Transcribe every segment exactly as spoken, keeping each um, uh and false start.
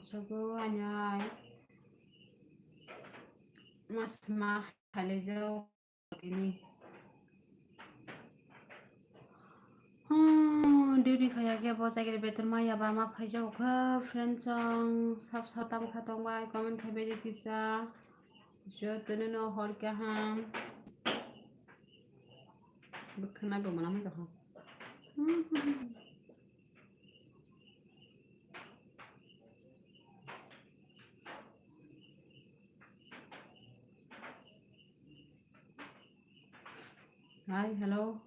Sogo anyai. Mas ma hale jo ini. Hmm, duty khaya ke bo chakri beton ma ya ba ma phai jo kha friend song sab sab tam kha tong bai comment khai bai kisa. Jo tene no hor kya ham. Bukana go mana mai do ha. Hmm, hmm, hmm. Hi, hello.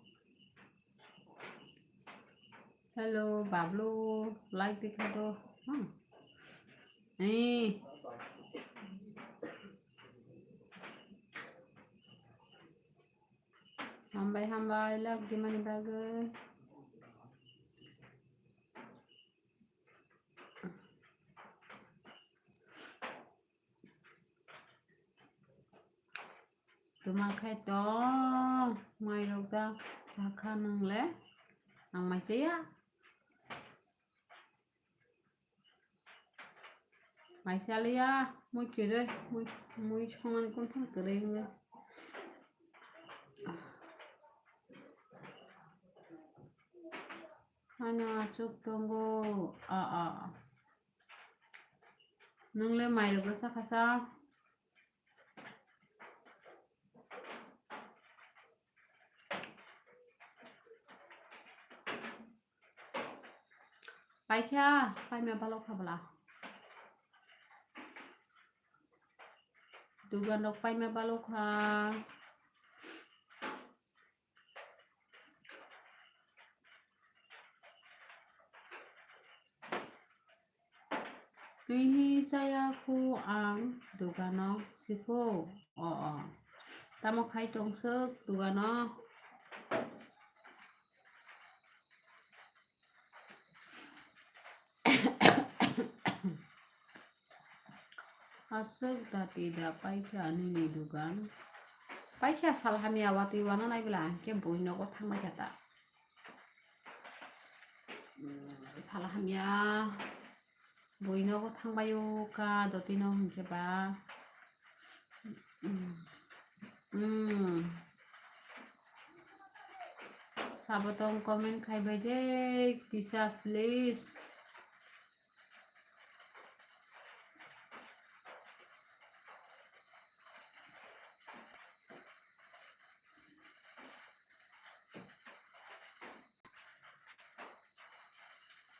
Hello, Bablu, like dikha do. Hmm. Eh. Hambai, hambai, lak di mani bagwi. Tuma khai tong, mai rok da sakha nung le, ang mai chaya. Mai chaliya, mui kwrwi, mui, mui songmani kunthang kwrwi wngwi. Ano achuk tongo, a, a. Nung le mai rok bwsa khasa. Paikha, paima balok kha bwla. Dugan rok paima balok kha. Twi hi chaya khu ang dugano sikho. O, o. Tamo khai tong swk dugano. Aswk dati da paikha nini dugan. Paikha sal hamya watwi wana nai bwla hwnkhe bui nogo thangbai kha ta. Mm, sal hamya bui nogo thangbai o ka dotino hwnkhe ba. Mm. Mm. Sabo tong comment khai bai de kisa please.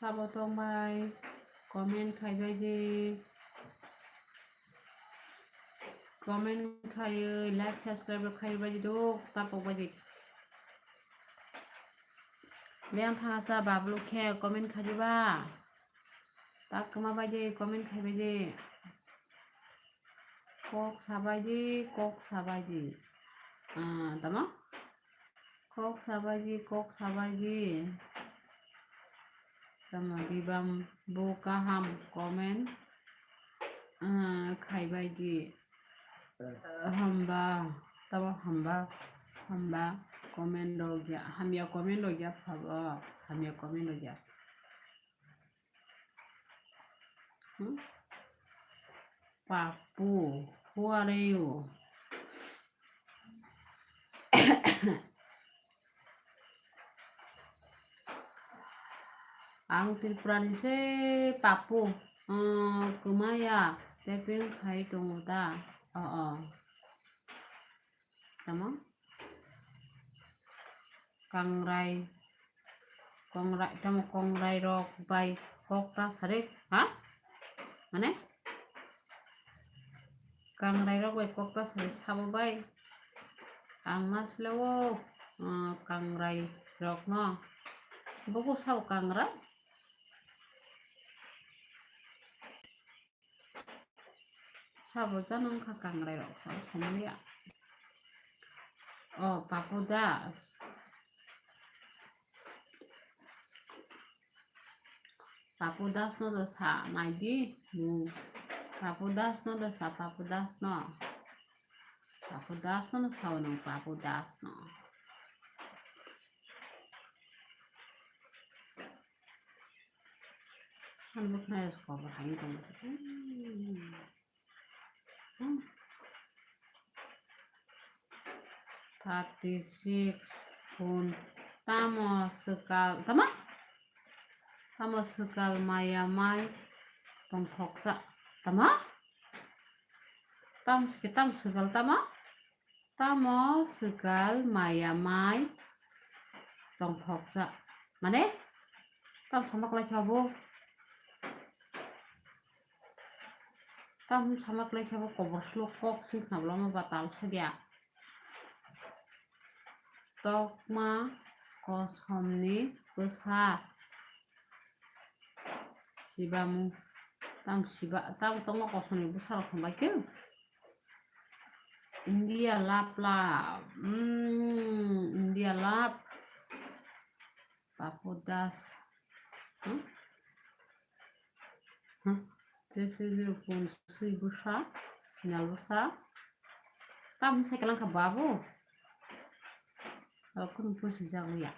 Sabo tong bai comment khai bai di. Comment khai, like, subscribe khai bai di dok, tapok bai di. Beng thangsa bablu khe comment khai di ba. Tak kwma bai di comment khai bai di. Kok sabai di, kok sabai di. Ah, tamo? Kok sabai di, kok sabai di. Tamo di bam bo kaham comment, ah, khai bai di. Hamba, tamo hamba, hamba comment rok ya, hamya comment rok ya phabo, hamya comment rok ya. Hmm? Papu, who are you? Ang Tripura ni se Papu, hmm, kwmaya, typing khai tongo ta? Oh, oh. Tamo? Kangrai, kongrai, tamo kongrai rok bai kok ta sari, ha? Mane? Kangrai rok bai kok ta sari sabo bai. Ang ma sle o, uh, kangrai rok no. Bobo sao kangrai? Sabo jano wngkha kangrai rok, sabo saimaliya. Oh, Papu Das. Papu Das no do sa, naidi. Hmm. Papu Das no do sa, Papu Das no. Papu Das no, no sao nung, Papu Das no. Ang bwkhwnai kobor hai wng tong. Thirty six phone. Tamo swkal, tamo? Tamo swkal maya mai tongthoksa. Tamo? Tam swkhe tam swkal tamo? Tamo swkal maya mai tongthoksa. Mane? Tam sama klai kha bo? Tam sama klai kha bo kobor slo kok sing khna bwlamo ba tal sa dia. Tokma kosomni bwsa. Sibamu. Tam siba, tam tokma kosomni bwsa rok thangbai khe. India love love. Mm, India love. Papu Das. Hmm? Hmm? Three six zero phone swi bwsa, final bwsa. Tam sai kalang kha babu. Abo kunu pusi jagwi ya.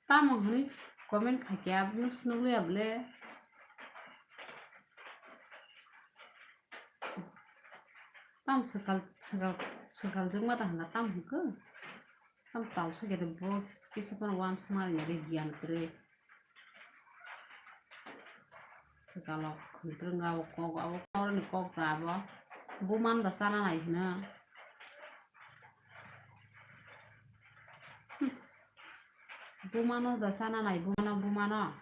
Tamo hwnwi comment khaikhe abono swnokliya bwle. Tam swkal, swkal, swkal jwkma ta hwnna tam hwnkhe. Tam tal sakhe bo kisa phano uansukma rwya de giyan kwrwi. Swkalo khwlwng abo kok, abo korni kok da abo. Bumano da chana nai hwno. Bumano da chana nai, bumano, bumano.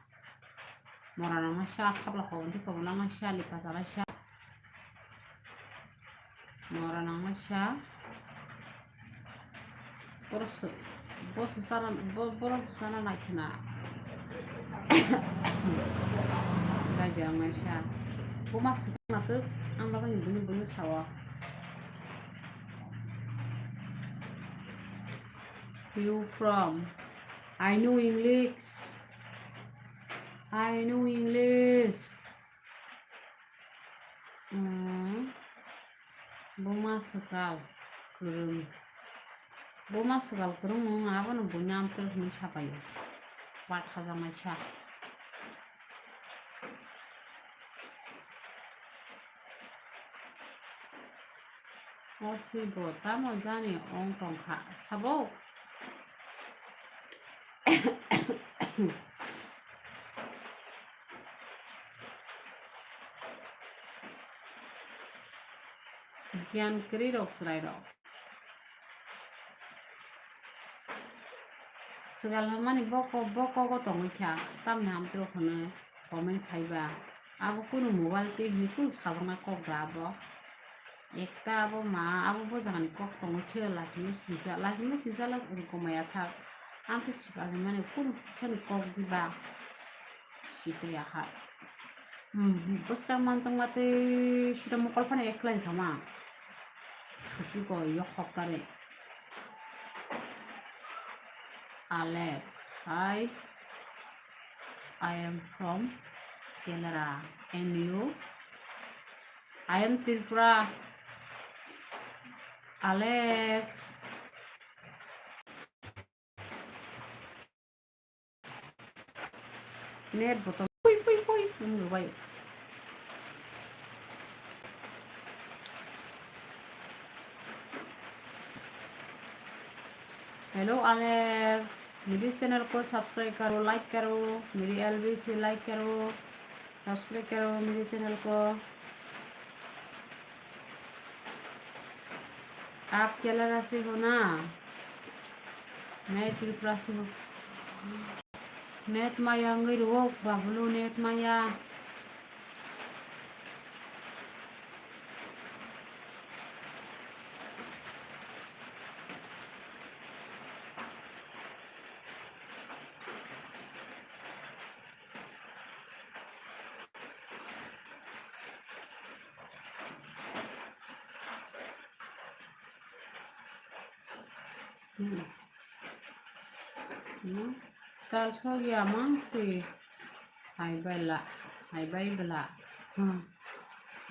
Mora nangma sa, khapla khobon thik khobon langma sa, lipha chala sa. Mora nangma sa. Borok se, bo se chana, bo, borok se chana nai khna. Gai jang nai sa. Buma se khna tuk, ang bagwi ni bini bini sawa. You from? I know English. I know English. Mm. Buma swkal kwrwng. Buma swkal kwrwng wng abono buini amtwrwk hwnwi sapaio. Bat hajaknai sa. O si bo tamo jani ong tongkha sabo. Giyan kwrwi rok chwrai rok. Swkal hwnmani bo kok, bo kogo tongwi kha, tamni amtwrwk hwnwi comment khaiba. Abo kunu mobile tei hwnwi kunu sajaknai kok da abo. Ekta abo ma, abo bo jagani kok tongwi khe lachimung swijak, lachimung swijak le rwkoma ya thak. Ang khe swkal hwnmani kunu kisani kok diba. Sitaya hai. Hmm, bwskang manjakma tei sita mokol phano eklai thama. Susi ko yok hok kare. Alex, hi. I am from Canada. And you? I am Tripura. Alex. Net button. Pui, pui, pui. Wng rwbai. Hello Alex, मेरी channel को subscribe करो, like करो, मेरी LBC like करो, subscribe करो मेरी channel को। आप केलारा से हो ना? मैं त्रिपुरा से हूँ। Net maya wngwi rwo, Babulu net maya. Hmm. Hmm. Tal sogya mangsi. Hai bai la, hai bai bela. Hmm.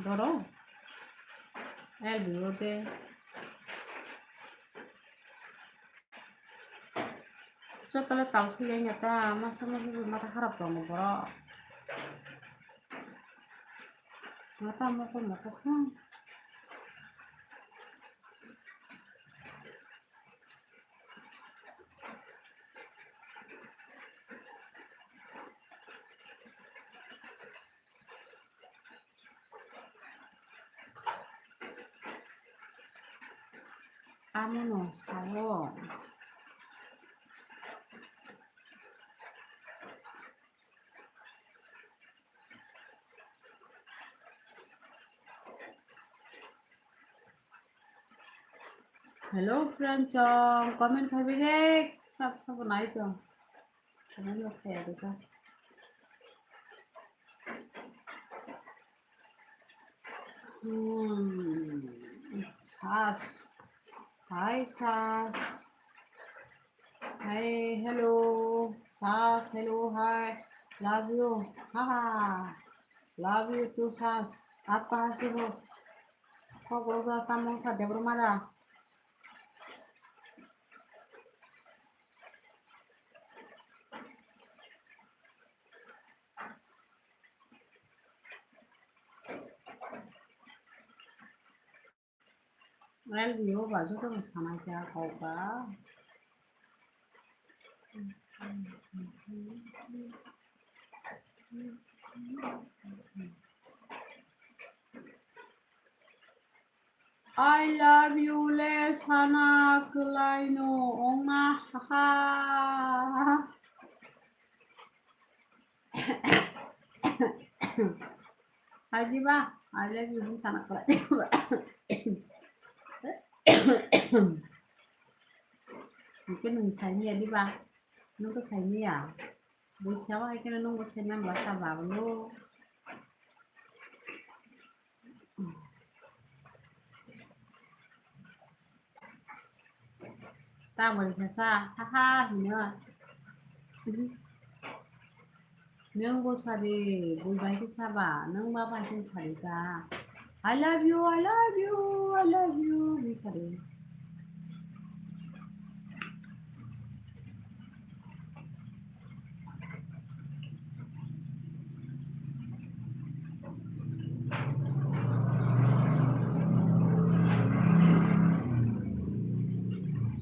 Doro. El biyo de. Tole tal sui ya ta, masa masa mata harap tongo borok. Mata mokol mokol, hmm. Amo no sao. Hello friend chong, comment khai bai de, sab sab nai tong. Comment no khai bai de. Hmm, sas. Hi, sas. Hi, hello. Sas, hello, hi. Love you. Ha ha. Love you too, sas. Apa hasil ho? Kok roga tamong kha Debra mada. L B O ba joto no sana kya kok ba. I love you le sana kwlai no ongna ha ha. Hai diba, I love you hwn sana kwlai. Hwnkhe nwng saimaya diba? Nwng khe saimaya. Buisao hai kheno nwngbo saimaya bwsa bablo. Tamoni khe sa, ha ha hino. Nwng bo sadi, bui bai khe saba, nwng ba bai khe sadi ta. I love you, I love you, I love you, hwnwi sadi.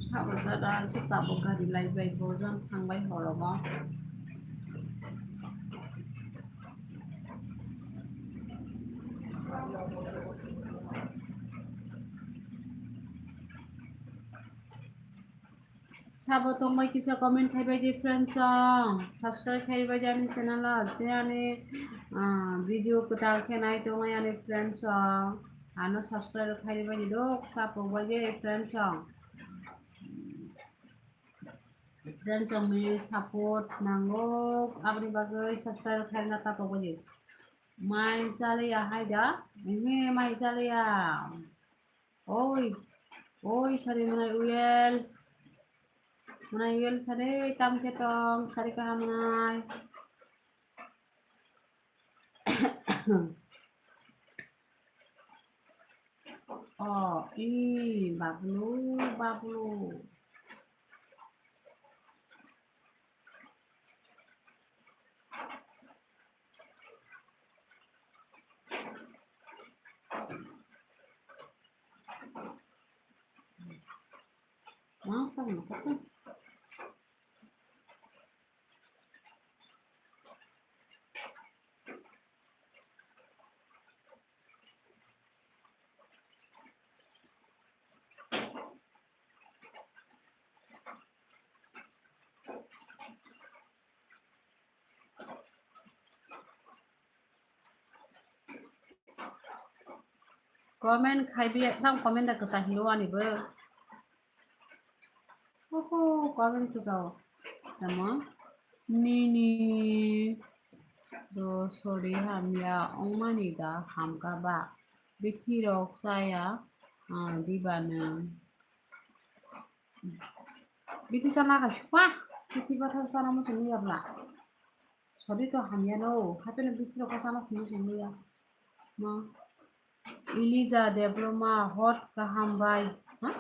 Sabo jora se tabuk gari lai bai bojan thang bai horogo. Sabo tongbai kisa comment khai bai di friend song, subscribe khai bai di ani channel o, je ani, ah, video kwtal khe nai tongo ani friend song, ano subscribe khai bai di dok, tapok bai di friend song. Friend song ni support nango, aboni bagwi subscribe khai na tapok bai di. Mai chaliya hai da, ehe mai chaliya. Oi, oi, sari mwnai uyel. Mwnai uyel sari, tam khe tong, sari kaham mwnai. Oh, i, bablu, bablu. Comment khai bi, tam comment da kwsa hino ani bo. Oho, comment kwsa o. Tamo? Nini do sori hamya ongmani da hamka ba? Bithi rok chaya, ah, diba nwng. Bithi sana kha, wah, bithi bathar sana muchung ya bla. Sori to hamya no, hape no bithi rok sana simi simi ya. Ma. Elija Debroma hot kaham bai. Ha?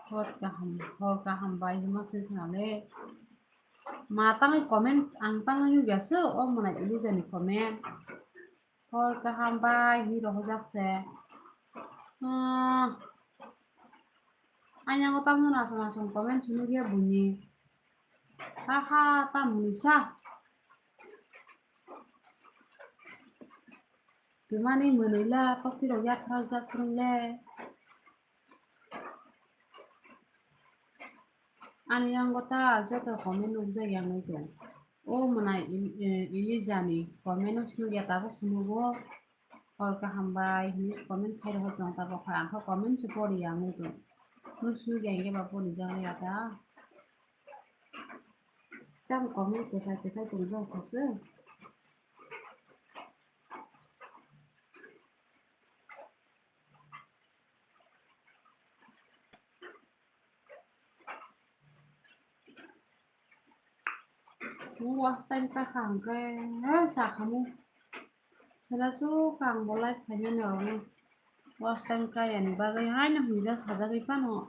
Hor kaham, hor kaham bai hima swi khna le. Ma tangwi comment, ang tangwi nukya se, o mwnai Elijah ni comment. Hor kaham bai hi rohorjak se. Ah, ani yango tamo nasom nasom comment swi nukya buini. Ha ha, tamoni sa. Twmani mwnwi la, tokti rok yathra jak kwrwng le. Ani yango ta joto comment nukjak yang nai tong. O mwnai Il-, eh, Elijah ni comment no sinukya tabuk sinugo. Hor kaham bai hinwi comment khai rwkha tong tabuk kha. Ang kha comment se pori yang nai tong. Nuk sinukya hwnkhe ba pori jak ya ta. Tamo comment kwchai kwchai tongjak kha se. Watch time ka kha hwnkhe, eh, sa khamu. Sela su kang bo live khainani rokno. Watch time ka yani bagwi haino hwnjak sajagwi phano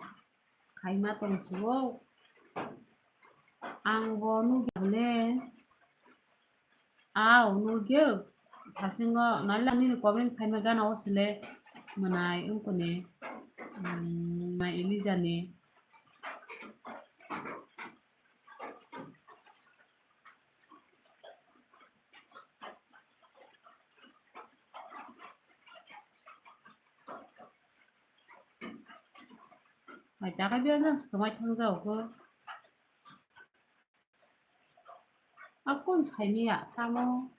khaima tong sio. Ang bo nugya le. Au, nugya. Hasingo, nalani comment khaima gana o sele. Mwnai, wngkoni. Mm, mwnai Elijah ni. Mai ta khe biyang jang swkang mai thang jao kho. Akon sai miya tamo.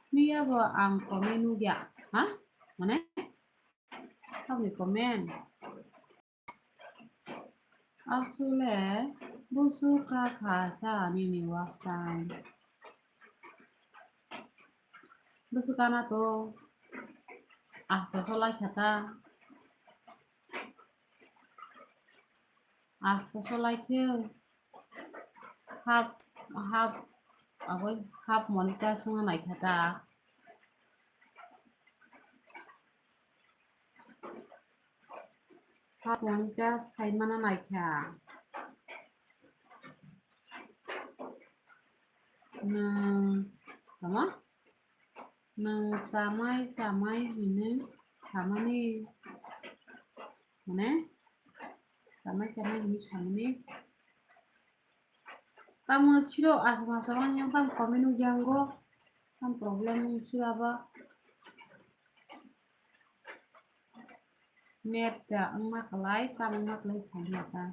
Miya bo ang comment nugya. Ha? Mane? Tamni comment. Asole busu ka kha sa nini watch time. Busu kana to asto solai kha ta. Asto solai khe half, half, agoi half monitor swngo nai kha ta. Half monitor sai mana nai kha. Nwng, tama? Nwng chamai, chamai hinwi samani. Mane? Chamai, chamai hinwi samani. Tamo siro asma asma yang tam comment nugyango. Tam problem siro aba. Net da wngma kwlai, tam wngma kwlai sai mata.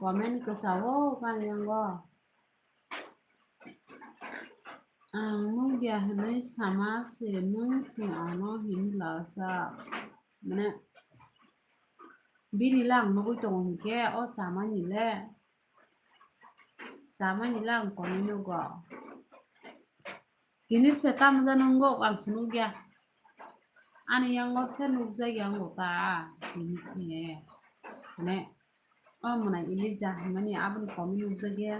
Comment kwchao kani yango. Ang nugya hinwi sama se nwng se ano hinwi lasa. Mane bini lang nugwi tongo hinkhe o samani le. Chamani lang koni nugo. Tini se tamo jano wngok ang se nukya. Ani yango se nukjak yango ta. Tini khe. Mane, o mwnai Elijah hinmani aboni komi nukjakya.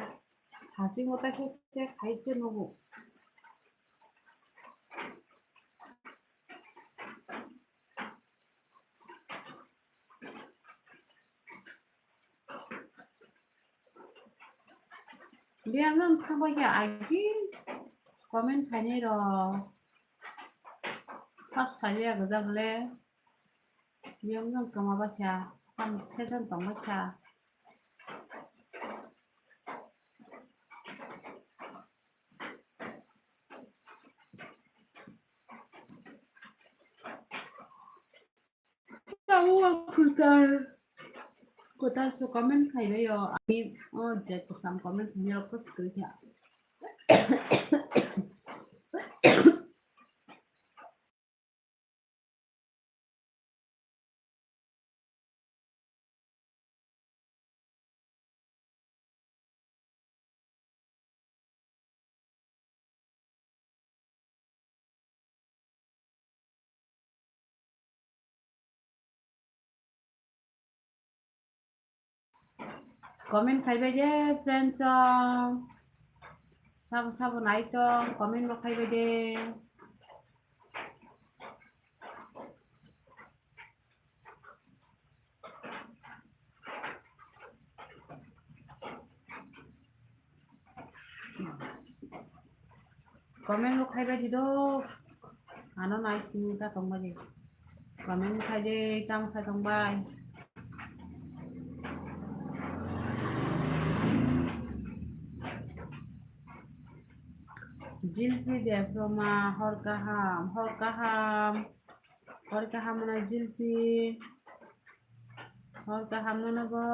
Hasingo ta khe se khai se nugo. Biyang jang thangbai khe agi comment khainai rok. First khailiya gwdalwi. Biyang jang kwma baikha. Tam khe jang tong baikha. Kwtal, kwtal so comment khaibaiyo, ani o je kwcham comment khainai rok khe swkang kha. Comment khai bai de, friend chong. Sabo sabo nai tong, comment bo khai bai de. Comment rok khai bai di do. Ano nai simi ta tong bai di. Comment khai de, tam khai tong bai. Jilpi Debroma, hor kaham, hor kaham, hor kaham mana Jilpi, hor kaham mana bo.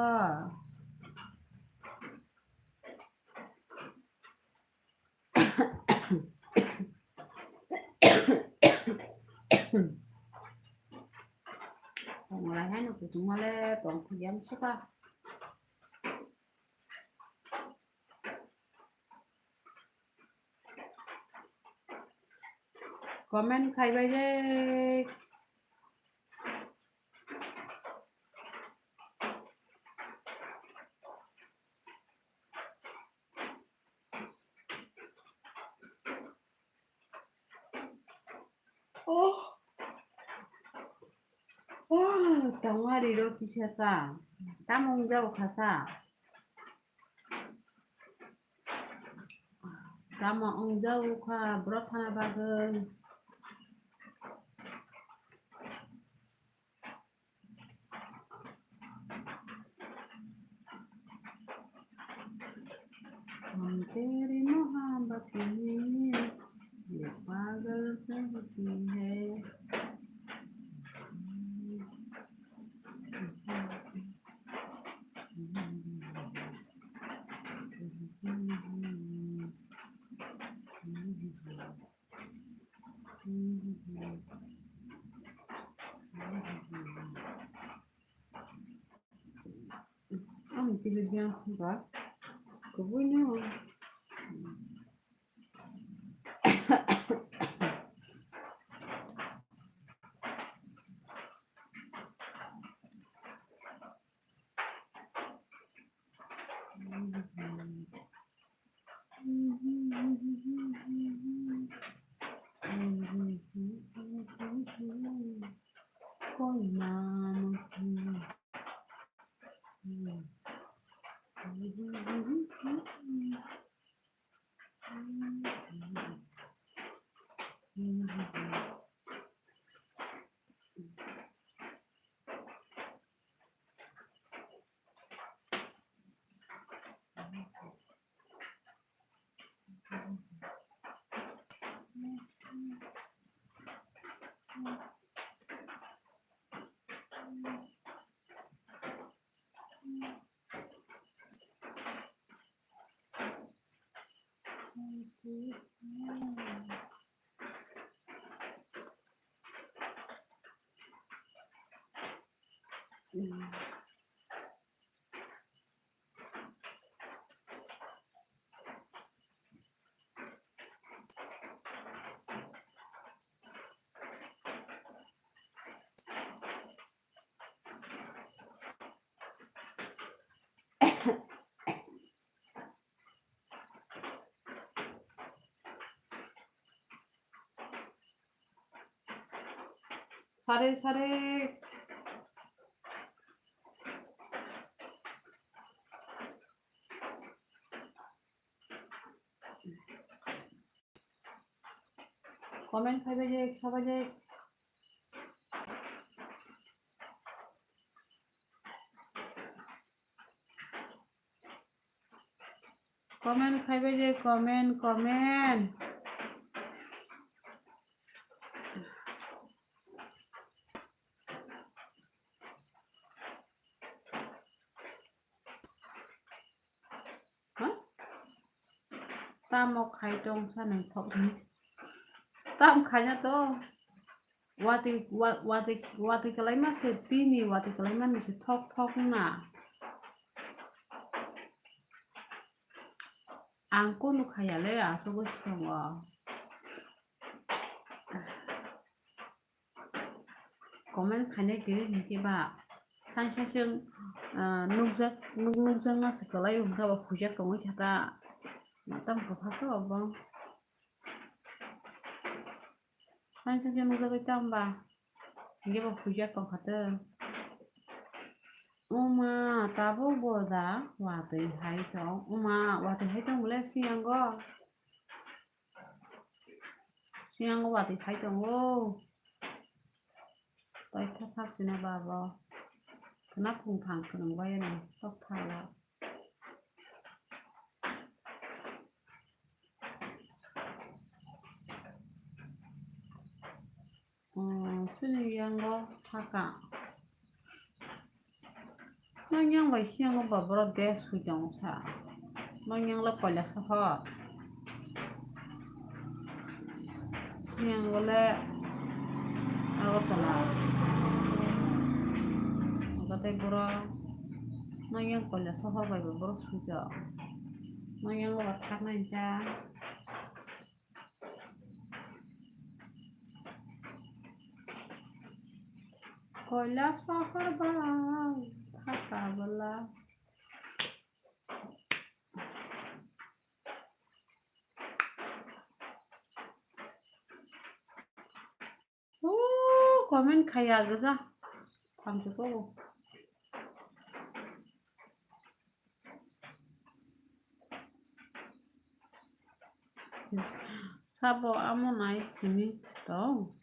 Tong lai hai no kuchung male tong khuya msuka. Comment khai bai je. Oh. Oh, tongari ro kisa sa. Tamo wng jago kha sa. Tamo wng jago kha bro thana bagwi. हम तेरी मोहब्बत में ये पागल कहती है। Ang kiri biang kha ba. Kubui no. Sare, sare. Comment khai bai je, sabai je. Comment khai bai je, comment, comment. Ha? Tamo khai tong sa nang thok ni. Tam khai na to. Wati, wa-, wati, wati kalai ma se tini, wati kalai ma ni se thok thok na. Ang kunu khaya le aswk swngo. Comment khainai kwrwi hinkhe ba Sangsaseng, ah, nukjak, nuk-, nukjakna se kwlai wngkha bo huijak tongwi kha ta. Matam kwpha khe obo. Sangsaseng nukjagwi tamo ba. Hinkhe bo huijak tongkha ta. Oma, tabuk bo da watwi hai tong. Oma, watwi hai tong bole siyango. Siyango watwi phai tongo. Tei khe sak sina babo. Khna phung thang khwnang bai ani tok thala. Oh, sini yango phaka. Mangyang bai siyango ba borok de sui tongo sa. Mangyang le Koilasohor. Siyango le Agartala. Obo tei borok Mangyang Koilasohor bai bo borok sui tongo. Mangyang le ba thaknai ta. Koilasohor bai thaka bwla. O, comment khaya gija. Thangjak o. Sabo amo nai simi tong.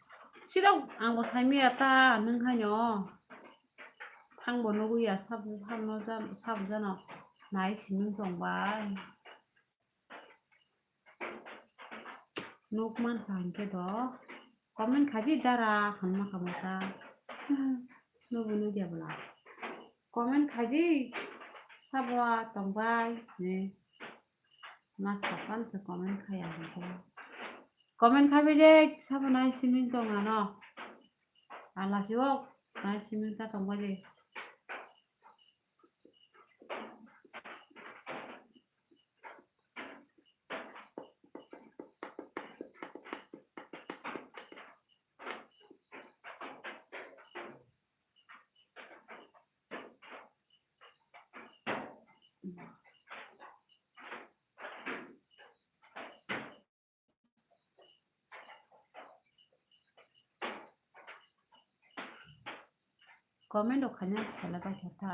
Sirok ang bo saimaya ta nwng haino. Thang bo nugwi ya sabo, sabo no jan-, sabo jano nai simi tong bai. Nuk man kha hinkhe do. Comment khaji dara hanma kha mata. Nubu nugya bwla. Comment khaji sabo tong bai. Ne. Ma sapan se comment khaya hinkhe. Comment khabi de sabo nai simi tong ano. Ala si ok nai simi ta tong bai de. Comment rok khaina sela bai kha ta.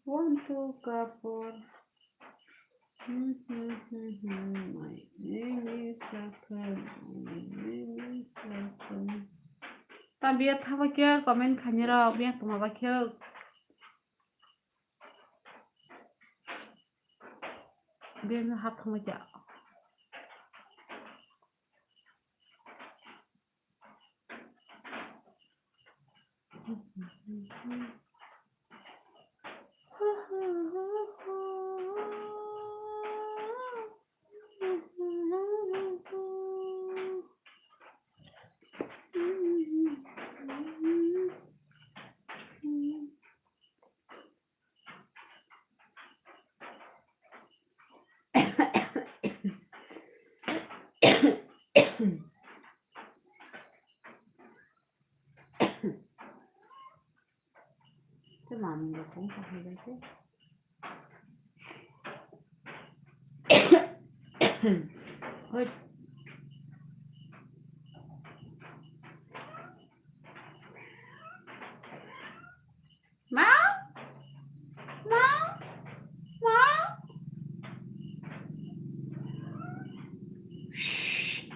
One, two, couple. My name is Rakhel. My name is Rakhel. Tabia thaba khe comment khainai rok, biya tongma ba khe. Biya hap thangma khe. Te manwi rok kung kahai bai khe. Hoi. Ma? Ma? Ma? Shh.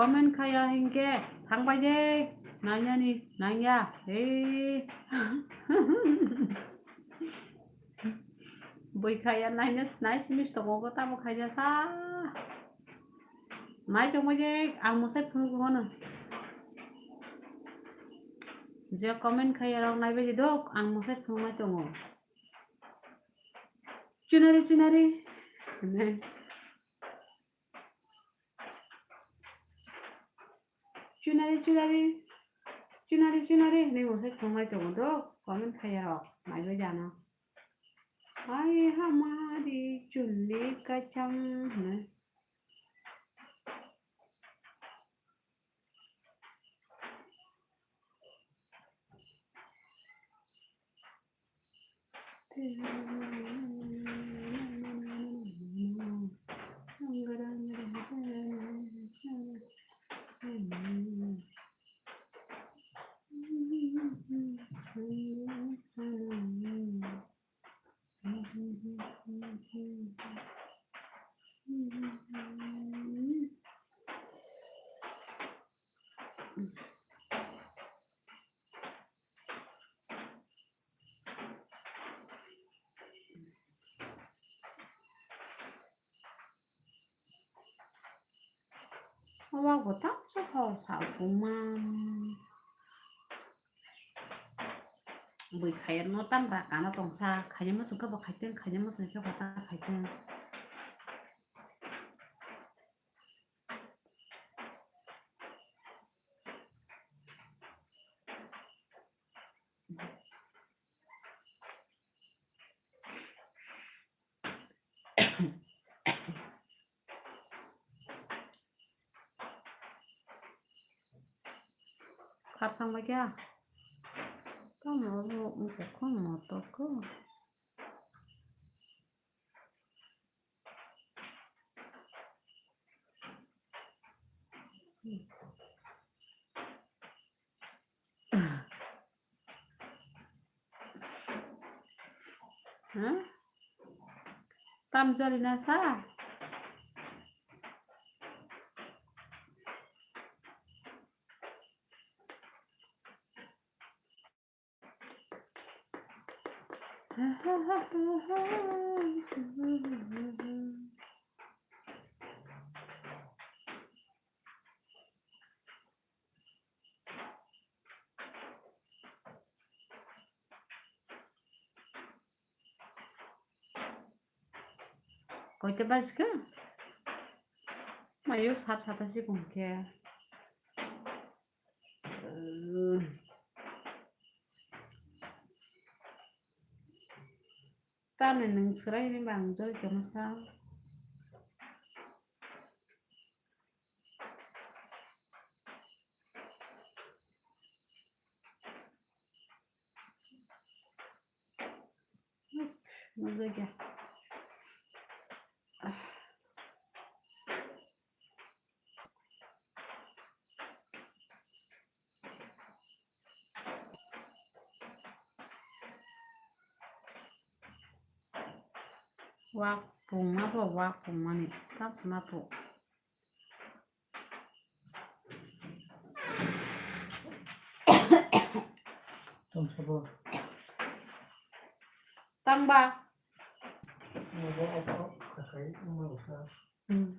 Comment khaya hinkhe thangbai de, nainani nangya. Ei. Bui khaya naina nai simi tongo, tamo khaijasa. Nai tongbai de, ang mwsai phunukgo no. Je comment khaya rok naibai de dok, ang mwsai phunuknai tongo. Chunari, chunari. Chunari, chunari, chunari, chunari hinwi mwsai phunuknai tongo do, comment khaya rok naibai jano. Hai hamari chuli kacham hinwi. Owa go tamsa hor sal puma. Bui khaya no tam ra kana tongsa, khaya muchung khe bo khaiteng, khaya muchung khe bo ta khaiteng. Kharthang bai kha. Tamo bo wngkha khong motor kho. Huh? Tam joli na sa? Koita bajikha? Mayo sat sata sikon khe. Tamni nwng swrai hwnwi ba ang jori tongsa. Nugui kha. Wak pungma bo, wak pungmani tam sima pu. Tongsa bo. Tangba. Nogo opo kakai wngma usa. Hmm.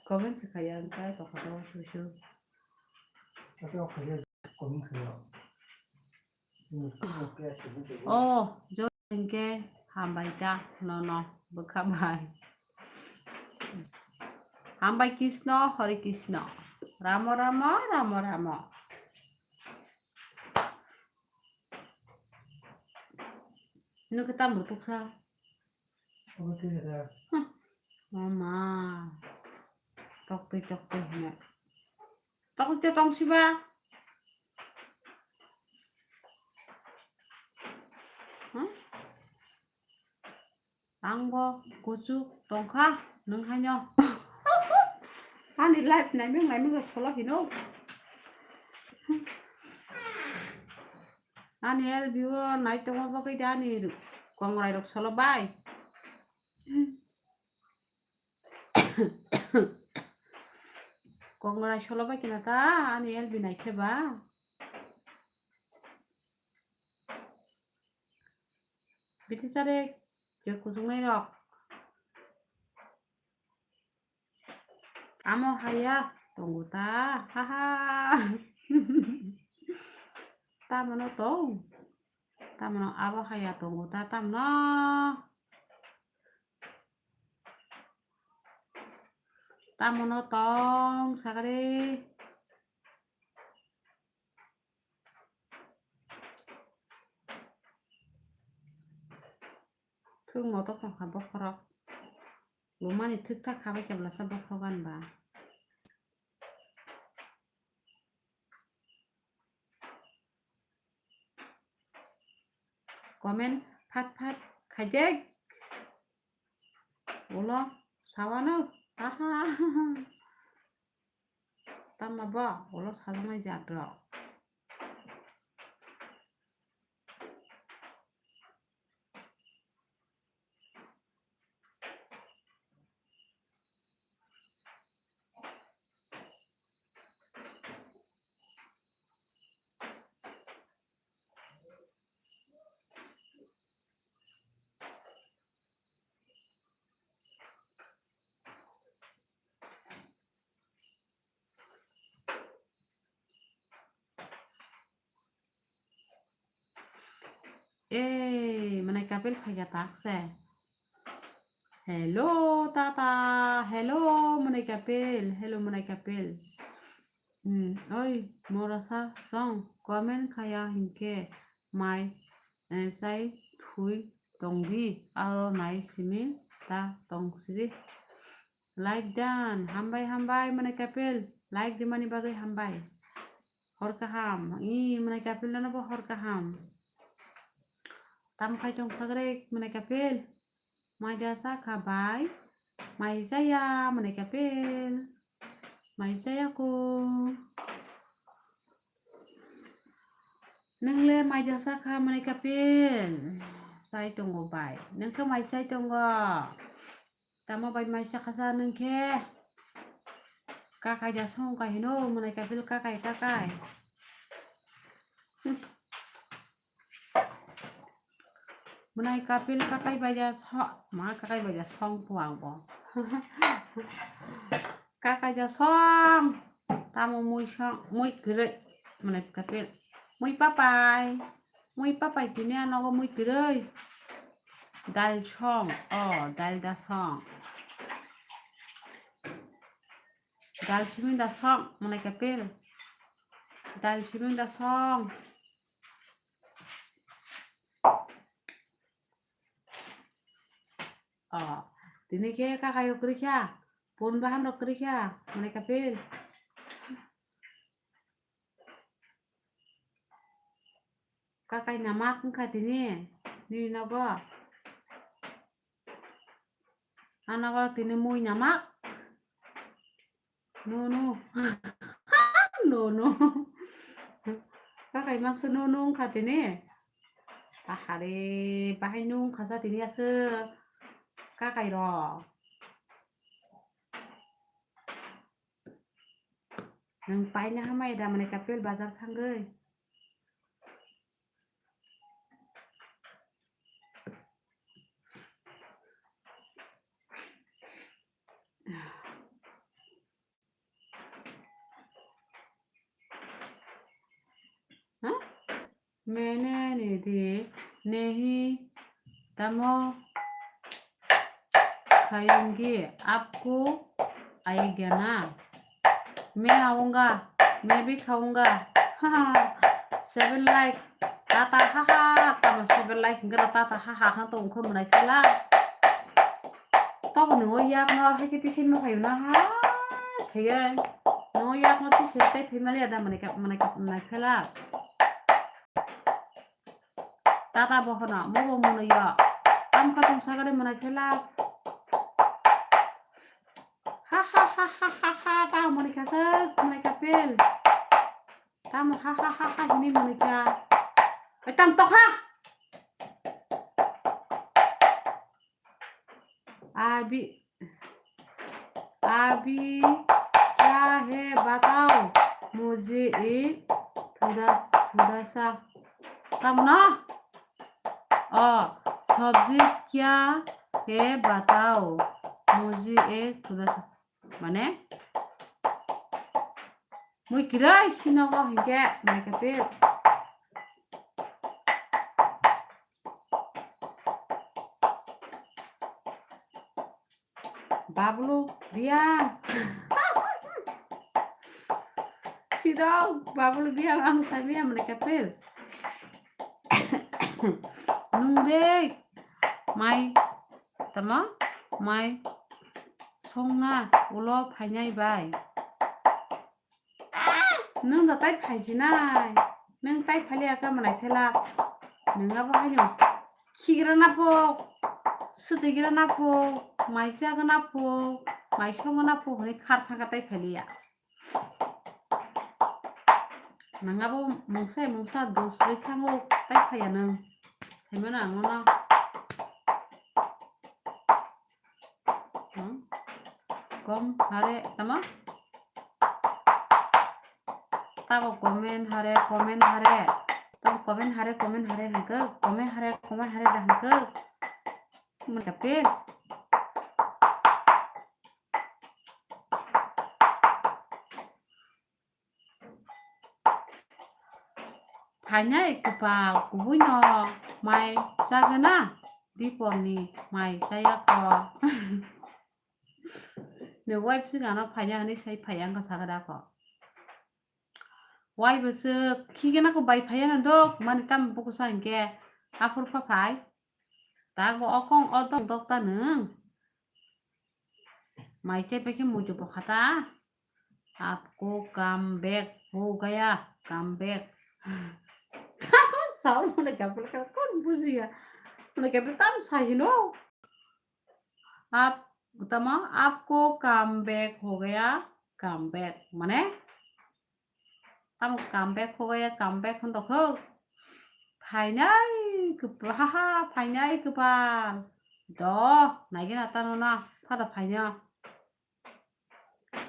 Comment se khaya ang kai tokha to susu. Ate o khaya comment khaya. Oh, jo hingke hambai ta nono bwkha bai. Hambai Krishna, Hare Krishna. Ramo Ramo, Ramo Ramo. Nukhe tam rutuksa. Huh, mama. Toktwi toktwi hwnwi. Tokte tongsiba. Hmm? Ang bo kuchuk tongkha nwng haino. Ani life naimung naimung solo hino. Ani L B O nai tongo bagwi de ani kongrai rok solo bai. Kongrai solo bai kina ta ani L B nai khe ba. Biti sare je kuchuknai rok. Amo haya tongo ta, haha. Tamano tong, tamano abo haya tongo ta, tamno. Tamano tong sagre. Thwk motok tongkha bokhorok. Bumani thwk thak khabai khe blasa bokhorok ani ba. Comment phat phat khaijak. Ulo sawano. Aha. Tama bo ulo sajaknai jat rok. Ei, mwnai kapil phaikha tak se. Hello, tata. Hello, mwnai kapil. Hello, mwnai kapil. Hmm, oi, morasa song comment khaya hinkhe mai, eh, sai thui tongdi. Aro nai simi ta tong sidi. Like dan, hambai, hambai, mwnai kapil. Like dimani bagwi hambai. Hor kaham, i mwnai kapil nono bo hor kaham. Tam khai tong sagre mwnai kapil. Mai da sa kha bai. Mai chaya mwnai kapil. Mai chaya ko. Nwngle mai da sa kha mwnai kapil. Sai tongo bai. Nung khe mai sai tongo. Tamo bai mai chakha sa nung khe. Kakai ja song kai hino, mwnai kapil kakai, kakai. Mwnai kapil kakai bai ja so, ma kakai bai ja song puang bo. Kakai ja song. Tamo mui song, mui kwrwi. Mwnai kapil. Mui papai. Mui papai tini ano mui kwrwi. Dal song, o, dal da song. Dal simi da song, mwnai kapil. Dal simi da song. O, tini khe kakai rok kwrwi kha, pon bahan rok kwrwi kha, mwnai kapil. Kakai namak wngkha tini, nini nogo. Ano tini mui namak. No, no. No, no. Kakai maksu no, no wngkha tini. Ahare, bahai no wngkha sa tini aswk. Kakai rok. Nwng paina hamai da mwnai kapil bazar thangwi. Huh? मैंने नहीं दिए, नहीं, tamo खाएंगे, आपको आएगा ना? मैं आऊंगा, मैं भी खाऊंगा। Seven like. Tata haha, tamo seven like hingke tata haha khan tong kho mwnai phela. Tabo nungo yak no hai khe tikhai ma phaio na ha. Khaiye. Nungo yak no tise tai phai mali ada mwnai ka, mwnai ka, mwnai phela. Tata bohono, mo bo mwnwi yo. Am kha tong sagare mwnai phela. Ha ha ha ha ha ha, ta mwnwi kha sak, mwnai kapil. Tamo ha ha ha ha hini mwnwi kha. Oi, tam tokha. Abi, abi, ya है बताओ मुझे एक थोड़ा थोड़ा सा। Tamo no? O, sabji kya hai batao mujhe ek thoda sa. Mane? Mui kirai sinogo hinkhe naikhe. Babulu Biyang. Sidok, Babulu Biyang ang sabi ang mane kapil. Nung de mai tamo mai songna ulo phainai bai. Nung da tai phai sinai. Nung tai phali aka manai thela. Nung abo haino khigra na pho, sutigra na pho, mai chaga na pho, mai songa na pho hwnwi khar thangkha tai phaliya. Nung abo mungsa mungsa dos ri thango tai phaiya nung. Saimano ang no. Hmm? Kom hare tamo? Tamo comment hare, comment hare. Tamo comment hare, comment hare hangke. Comment hare, comment hare da hangke. Mun kapil. Phainai kwpal kubuino mai chagwna, Diporni mai chayakho. Ni wife se gana phaina hwnwi sai phaiya wngkha sakha dakho. Wife se khigena kho bai phaiya na dok mani tam bukusa hinkhe aphur pha phai. Tago okong odong dokta nwng. Mai chai paikhe muitu bokhata. आपको come back हो गया, come back. Sao mane kapil ka kon bujiya. Mane kapil tam sai hino. Aap tamo आपको come back हो गया, come back. Mane? Tamo come back hogaya, come back hwn tongkho. Phainai kwpal, ha ha, phainai kwpal. Do, naigena tano na, phada phaina.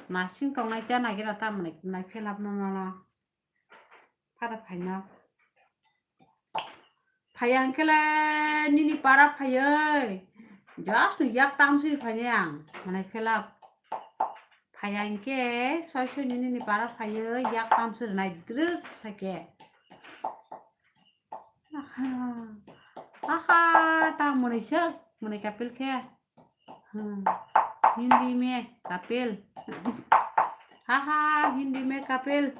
Nasing tongnai ta naigena ta mwnai, nai phelap no no no. Phada phaina. Phaiya hwnkhe le nini para phaiwi. Just no yak tamsiri phainai ang. Mwnai phelap. Phaiya hwnkhe soi soi ni nini para phaiwi yak tamsiri nai drwk sake. Aha. Aha, ta mwnai sek, mwnai kapil khe. Hmm. Hindi mein kapil. Haha, Hindi mein kapil.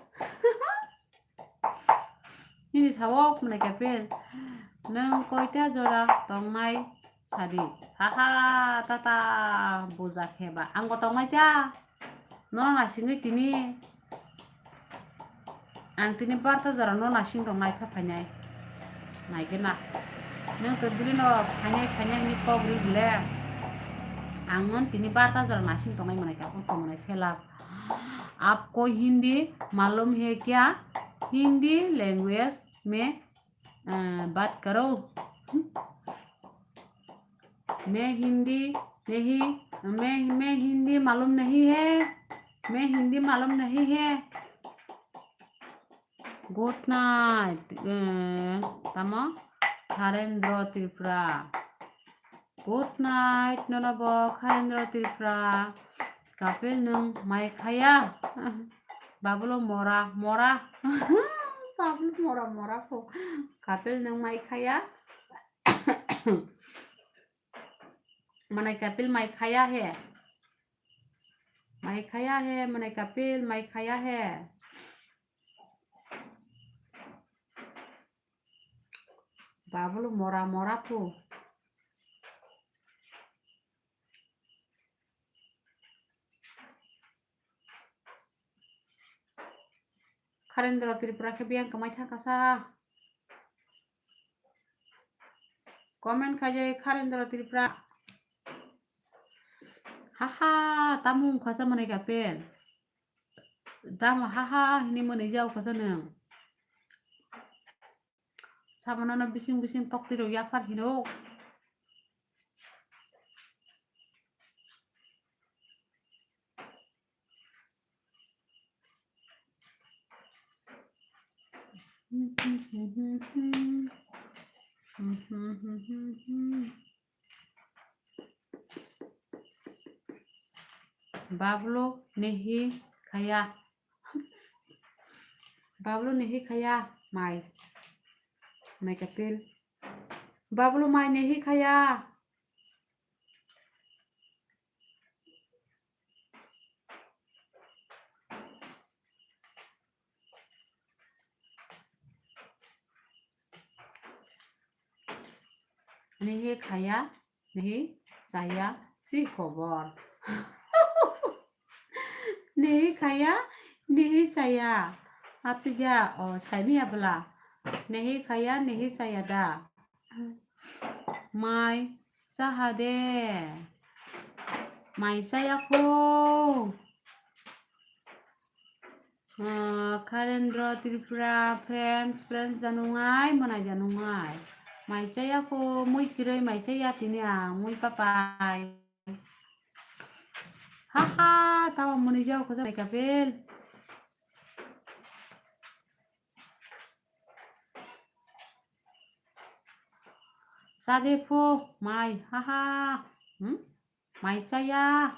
Hindi sao mwnai kapil. Nwng koita jora tongnai sadi. Haha, tata buja khe ba. Angbo tongnai ta. Nono naisingwi tini. Ang tini barta jora no naising tong naikha phainai. Naikhe na. Nwng to bini no phainai phainai hwnwi kok ri bwle. Ang non tini barta jora naising tongnai mwnai kha, abo tongmani phelak. आपको हिंदी मालूम है क्या? हिंदी लैंग्वेज में, अ, बात करो। मैं हिंदी नहीं, मैं, मैं हिंदी मालूम नहीं है, मैं हिंदी मालूम नहीं है। Good night, eh, tamo? Kharendra Tripura. Good night, nono bo Kharendra Tripura. Kapil nwng mai khaya? Babulu mora, mora. Babulu mora, mora po. Kapil nwng mai khaya? Mwnai kapil mai khaya he. Mai khaya he, mwnai kapil mai khaya he. Babulu mora mora pu. Kharendra Tripura khe biyang kwmai thangkha sa. Comment khaijai Kharendra Tripura. Haha, tamo wngkha sa mwnai kapil. Tamo haha hini mwnai jao kha sa nwng. Sabono no bising bising tokti rok yaphar hino. Bablu nehi khaya. Bablu nehi khaya mai. Mai kapil. Bablu mai nehi khaya. Nehi khaya, nehi chaya, si khobor. Nehi khaya, nehi chaya. Apiga, o, saimi abla. Nehi khaya, nehi chaya da. Mai chaha de. Mai chaya kho. Ah, Kharendra Tripura, friends, friends janungai, mwnai janungai. Mai chaya kho, mui kiroi mai chaya tini ang, mui papai. Ha ha, tamo mwnwi jao kho mai kapil. Chade pho mai, ha ha. Hmm? Mai chaya.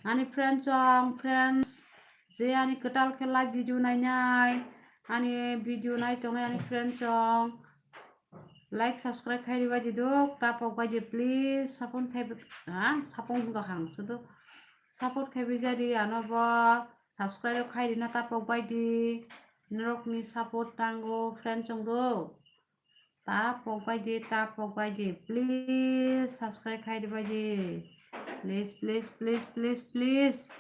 Ani friends song, friends. Je ani kwtal khe live video nainai. Ani video nai tongnai ani friends song. Like, subscribe khai ribai di dok. Tapok bai di please. Sapon khai bi-, ha? Sapon hwnkha hang sudu. Support khai bi jadi ano bo. Subscribe khai rina tapok bai di. Norokni support nango friends song do. Tapok bai di, tapok bai di. Please subscribe khai di bai di. Please, please, please, please, please.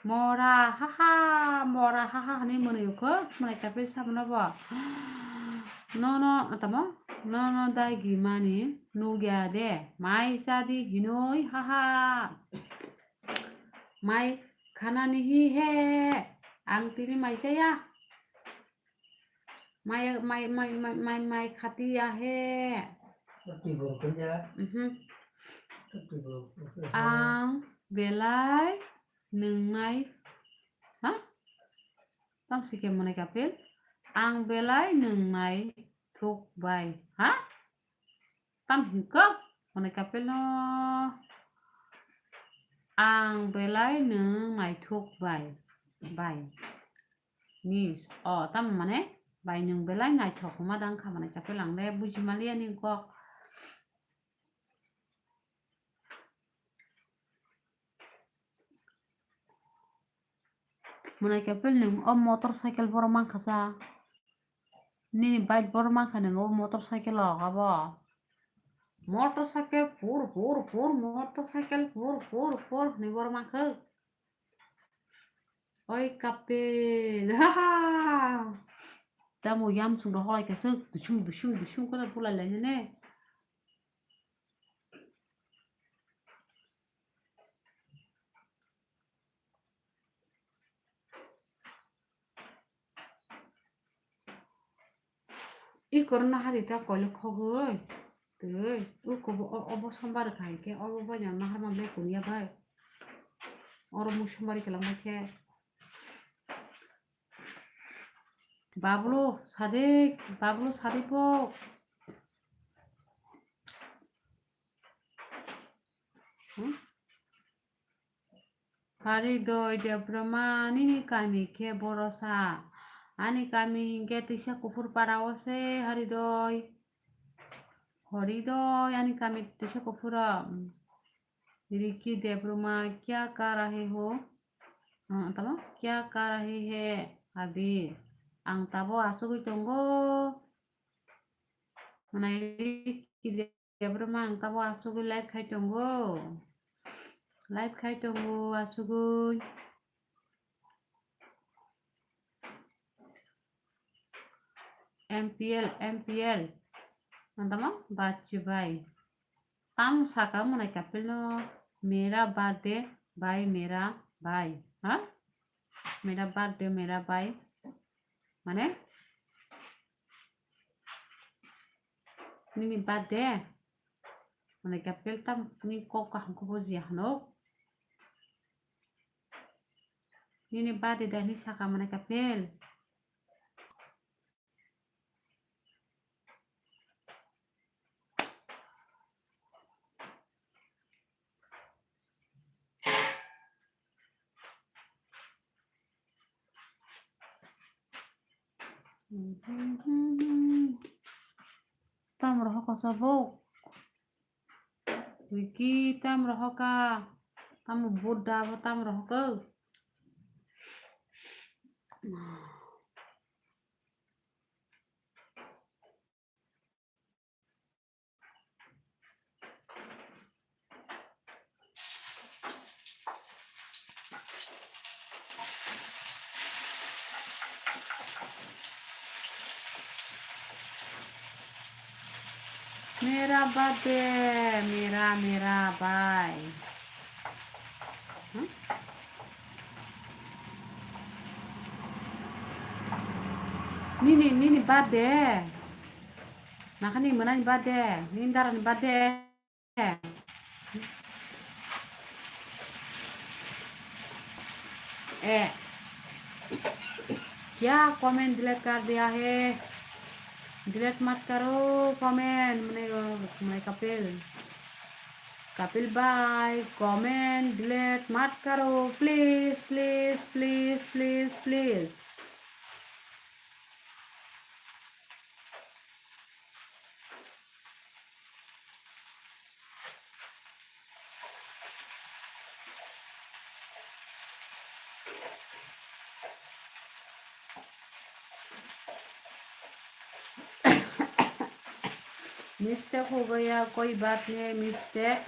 Mora, ha ha, mora, ha ha, hani mwnwi ukho, mwnai kapil samono bo. No, no, tamo? No, no, dagi mani, nugya de, mai chadi hinoi, ha ha. Mai khanani hi he, ang tini mai chaya. Mai, mai, mai, mai, mai, mai khatiya he. Twi borok khe ya. Mhm. Twi borok khe ya. Ang belai nwngnai. Ha? Tamo si khe mwnai kapil. Ang belai nwngnai thuk bai. Ha? Tam hwnkha, hwnwi kapilno ang belai nwng naithok bai, bai. Nis, o, tam mane bai nwng belai naithok hwnma dang kha, hwnwi kapil ang de buji maliya ni kok. Mwnai kapil nwng o motor cycle borok mankha sa. Nini bike borok mankha nwng o motor cycle o abo. Motor cycle pur pur pur, motor cycle pur pur pur hwnwi borok mankha. Oi kapil. Tamo yamsung rok holai khe swk dusung dusung dusung khe bulai lai nini. I korona hari ta koilok khogwi twi u kobo o-, obo sombar khai khe obo bai nang nahar ma bai kunya bai oro mui sombar khe lang bai khe. Bablu sadi, Bablu sadi pok. Hmm? Haridoi Debbarma, nini kami khe Borosa. Ani kami hinkhe Twisa Kuphur para o se Haridoi. Haridoi, ani kami Twisa Kuphur o. Riki Debbarma, kya kar rahe ho? Ah, tamo? Kya kar rahe hai abhi? Ang tabo asugwi tongo. Mwnai Riki Debbarma ang tabo asugwi live khai tongo. Live khai tongo asugwi. M P L, M P L. Ang tamo bachchi bai. Tamo saka mwnai kapilno mera birthday bai mera bai. Ha? Mera birthday mera bai. Mane? Nini birthday? Mwnai kapil tam ni kok kaham khe bujiya hano. Nini birthday da hinwi saka mwnai kapil. Tam rohok koso bo. Wiki tam rohoka. Tam budda bo tam rohok. Mera birthday, mera, mera bhai. Hmm? Nini, nini birthday. Nakhani mwnani birthday, nini darani birthday. ए, क्या comment delete कर दिया है? Delete मत करो comment, मैंने, मैं कपिल, कपिल भाई, comment delete मत करो, please, please, please, please, please. Mistake ho gaya, koi baat nahi, mistake.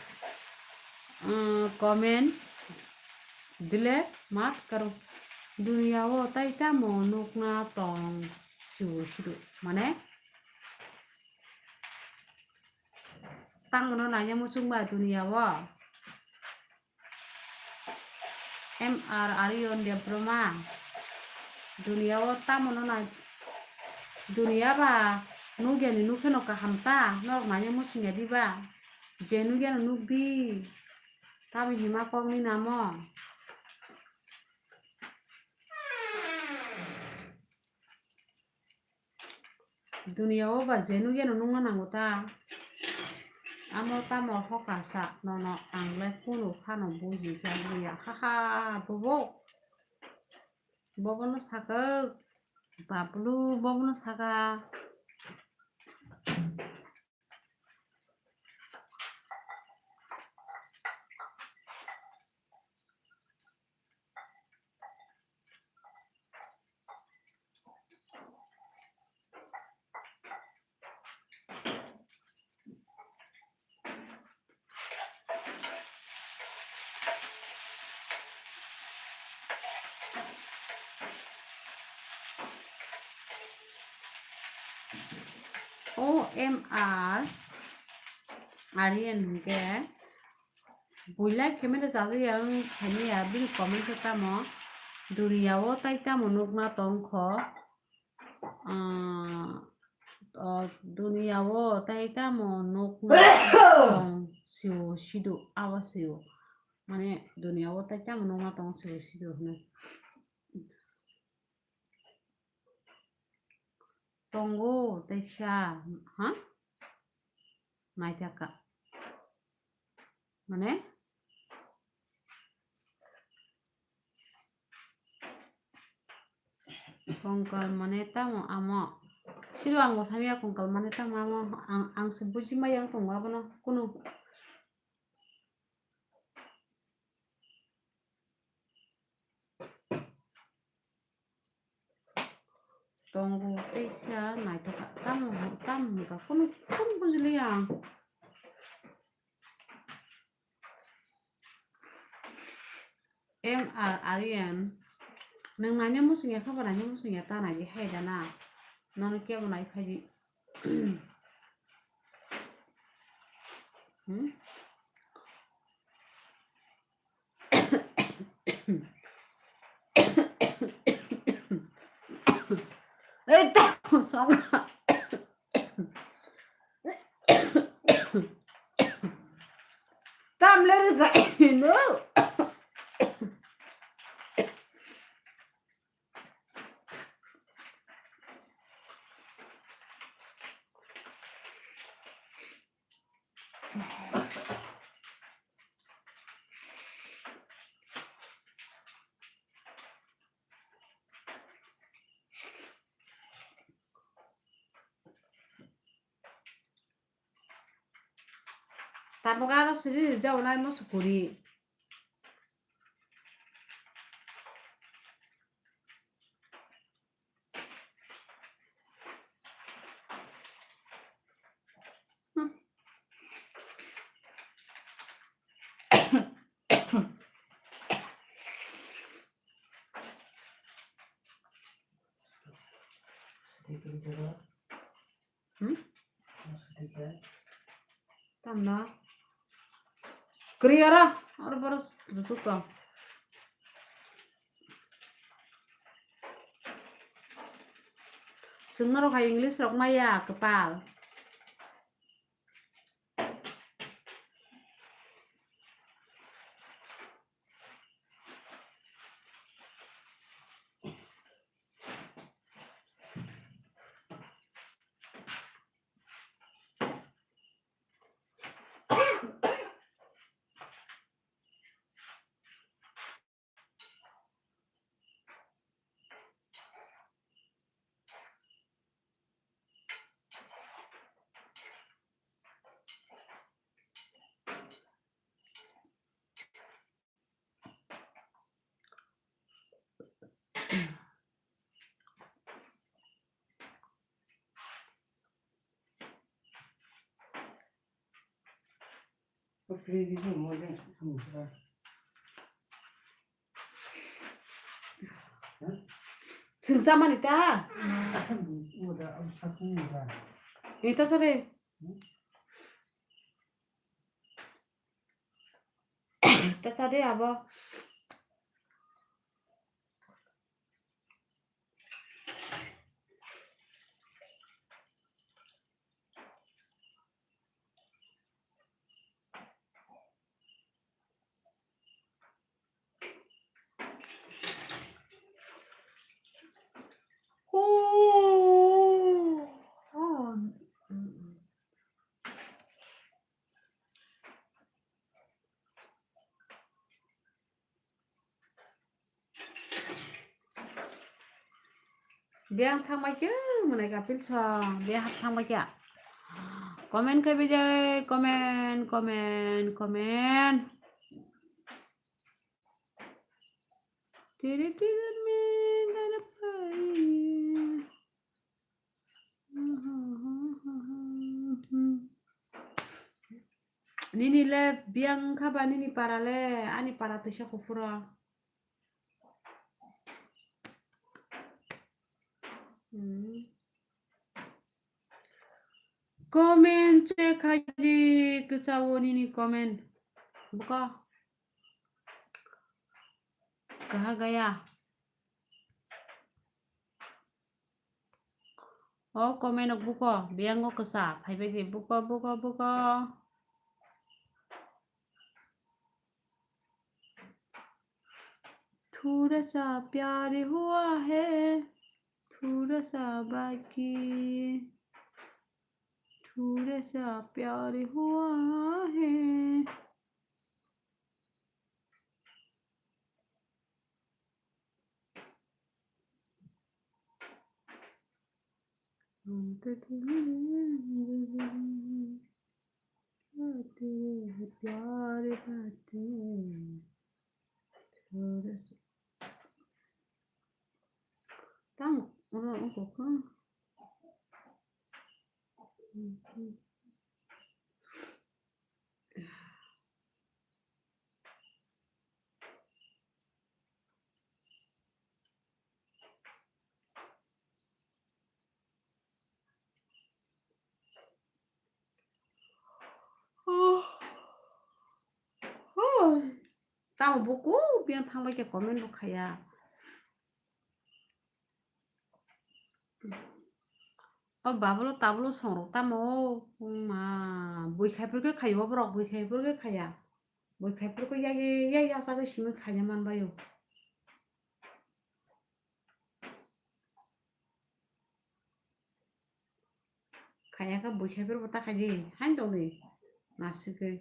Umm, comment delete mat karo. Duniya o tai tamo nukna tong siu sidu. Mane? Tamo no nanya muchung ba duniya o. M R Aryan Debbarma. Duniya o tamo no nai, duniya ba nukya ni nukhe no kaham ta, norok nanya muchung ya di ba. Je nukya no nukdi. Tamo hima kok ni namo. Duniya o ba je nukya no nungna nango ta. Amo tamo hoka sa nono ang le kunu phano buji jak liya. Ha ha, bobo. Bobo no sakha. Bablu, bobo no sakha. O M R Aryan hwnkhe builai khe mene chajak ya wng khaimaya bini comment khe tamo duniya o tai tamo nukna tongkho. Ah, o duniya o tai tamo nukna tong sio sidu abo sio. Mane duniya o tai tamo nukna tong sio sidu hwnwi. Tongo teisa, ha? Naithaka. Mane? Kongkal mane tamo amo. Siro ang bo samya kongkal mane tamo amo. Ang, ang se buji maya wng tongo abono kunu. Tongo teisa naithok tamo, tamo hwnka kunu, kunu bujiliya ang. M R Aryan, nwng naina muchungya khe bo naina muchungya ta naidi hai da na, nono kebo nai phaidi. Hmm? Ei, ta, song. Tam le rwgwi no. Tabuk aro siri rijak nai mo sukuri. Hmm? Tamna. Kri ora, ora boros tutup tong. Sungno rok hai English rok maya kepal. Singsa mani ta? Ita sare. Ta sare abo. Biyang thangbai khe mwnai kapil song, biyang hap thangbai khe. Comment khai bijai, comment, comment, comment. Tiri tiri me dana pai. Nini le biyang kha ba nini para le, ani para twisa kuphuro. Hmm. Comment check khaidi kwchao nini comment. Buka. Kaha gaya. O comment rok buko, biyango kwsa phaibai di, buko, buko, buko. थोड़ा सा प्यार हुआ है, थोड़ा सा बाकी, थोड़ा सा प्यार हुआ है। Tamo oro ongkha kha. Tamo buku biyang thangbai khe comment bo khaya. O babulo tabulo songrok tamo, ma, bui khai phuru khe khaio, borok bui khai phuru khe khaya. Bui khai phuru khe yagi yagi asagwi simi khaina manbaio. Khaya khe bui khai phuru bo ta khaidi, hain tongdi, nasikgwi.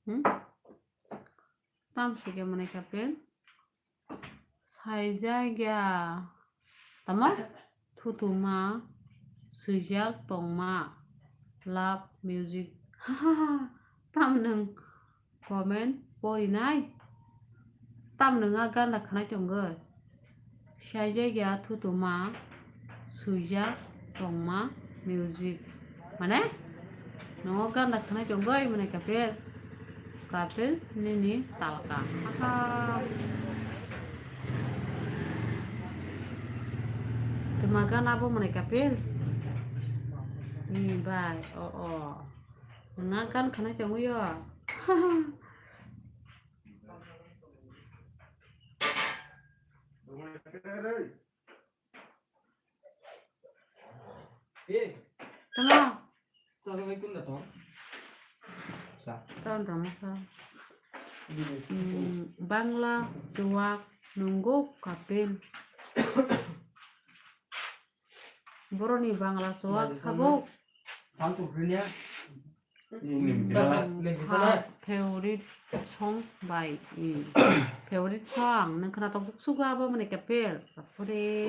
Hmm? Tam sike mwnai kapil. Saijak ya. Tamo? Thutuma. Swijak tongma. Love music. Tam nwng comment porinai? Tam nwng a ganda khwnai tongwi? Saijak ya thutuma, swijak tongma music. Mane? Nongo ganda khwnai tongwi mwnai kapil. Kapil nini talka. Aha. Tuma gana bo mwnai kapil. Ni bai. O o. Nga gan khwnai tongwi yo. Tama. Tama, tama, tama. Hmm, Bangla chuwak nungo kapil. Boroni Bangla chuwak sabo. Tang favorite song bai, hmm. Favorite song, nwng khna tokjak sugo abo mwnai kapil. Bapore.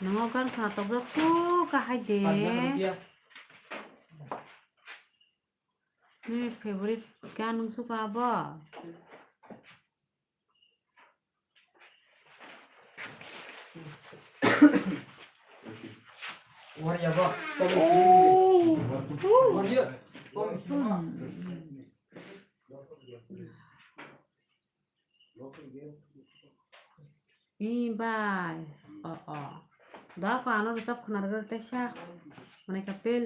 Nongo gan khna tokjak sugo hai de. Nini favorite gan wng sugo abo? Ee bai. O, o. Da ko ano rwchap khwna rwgwk teisa. Mwnai kapil.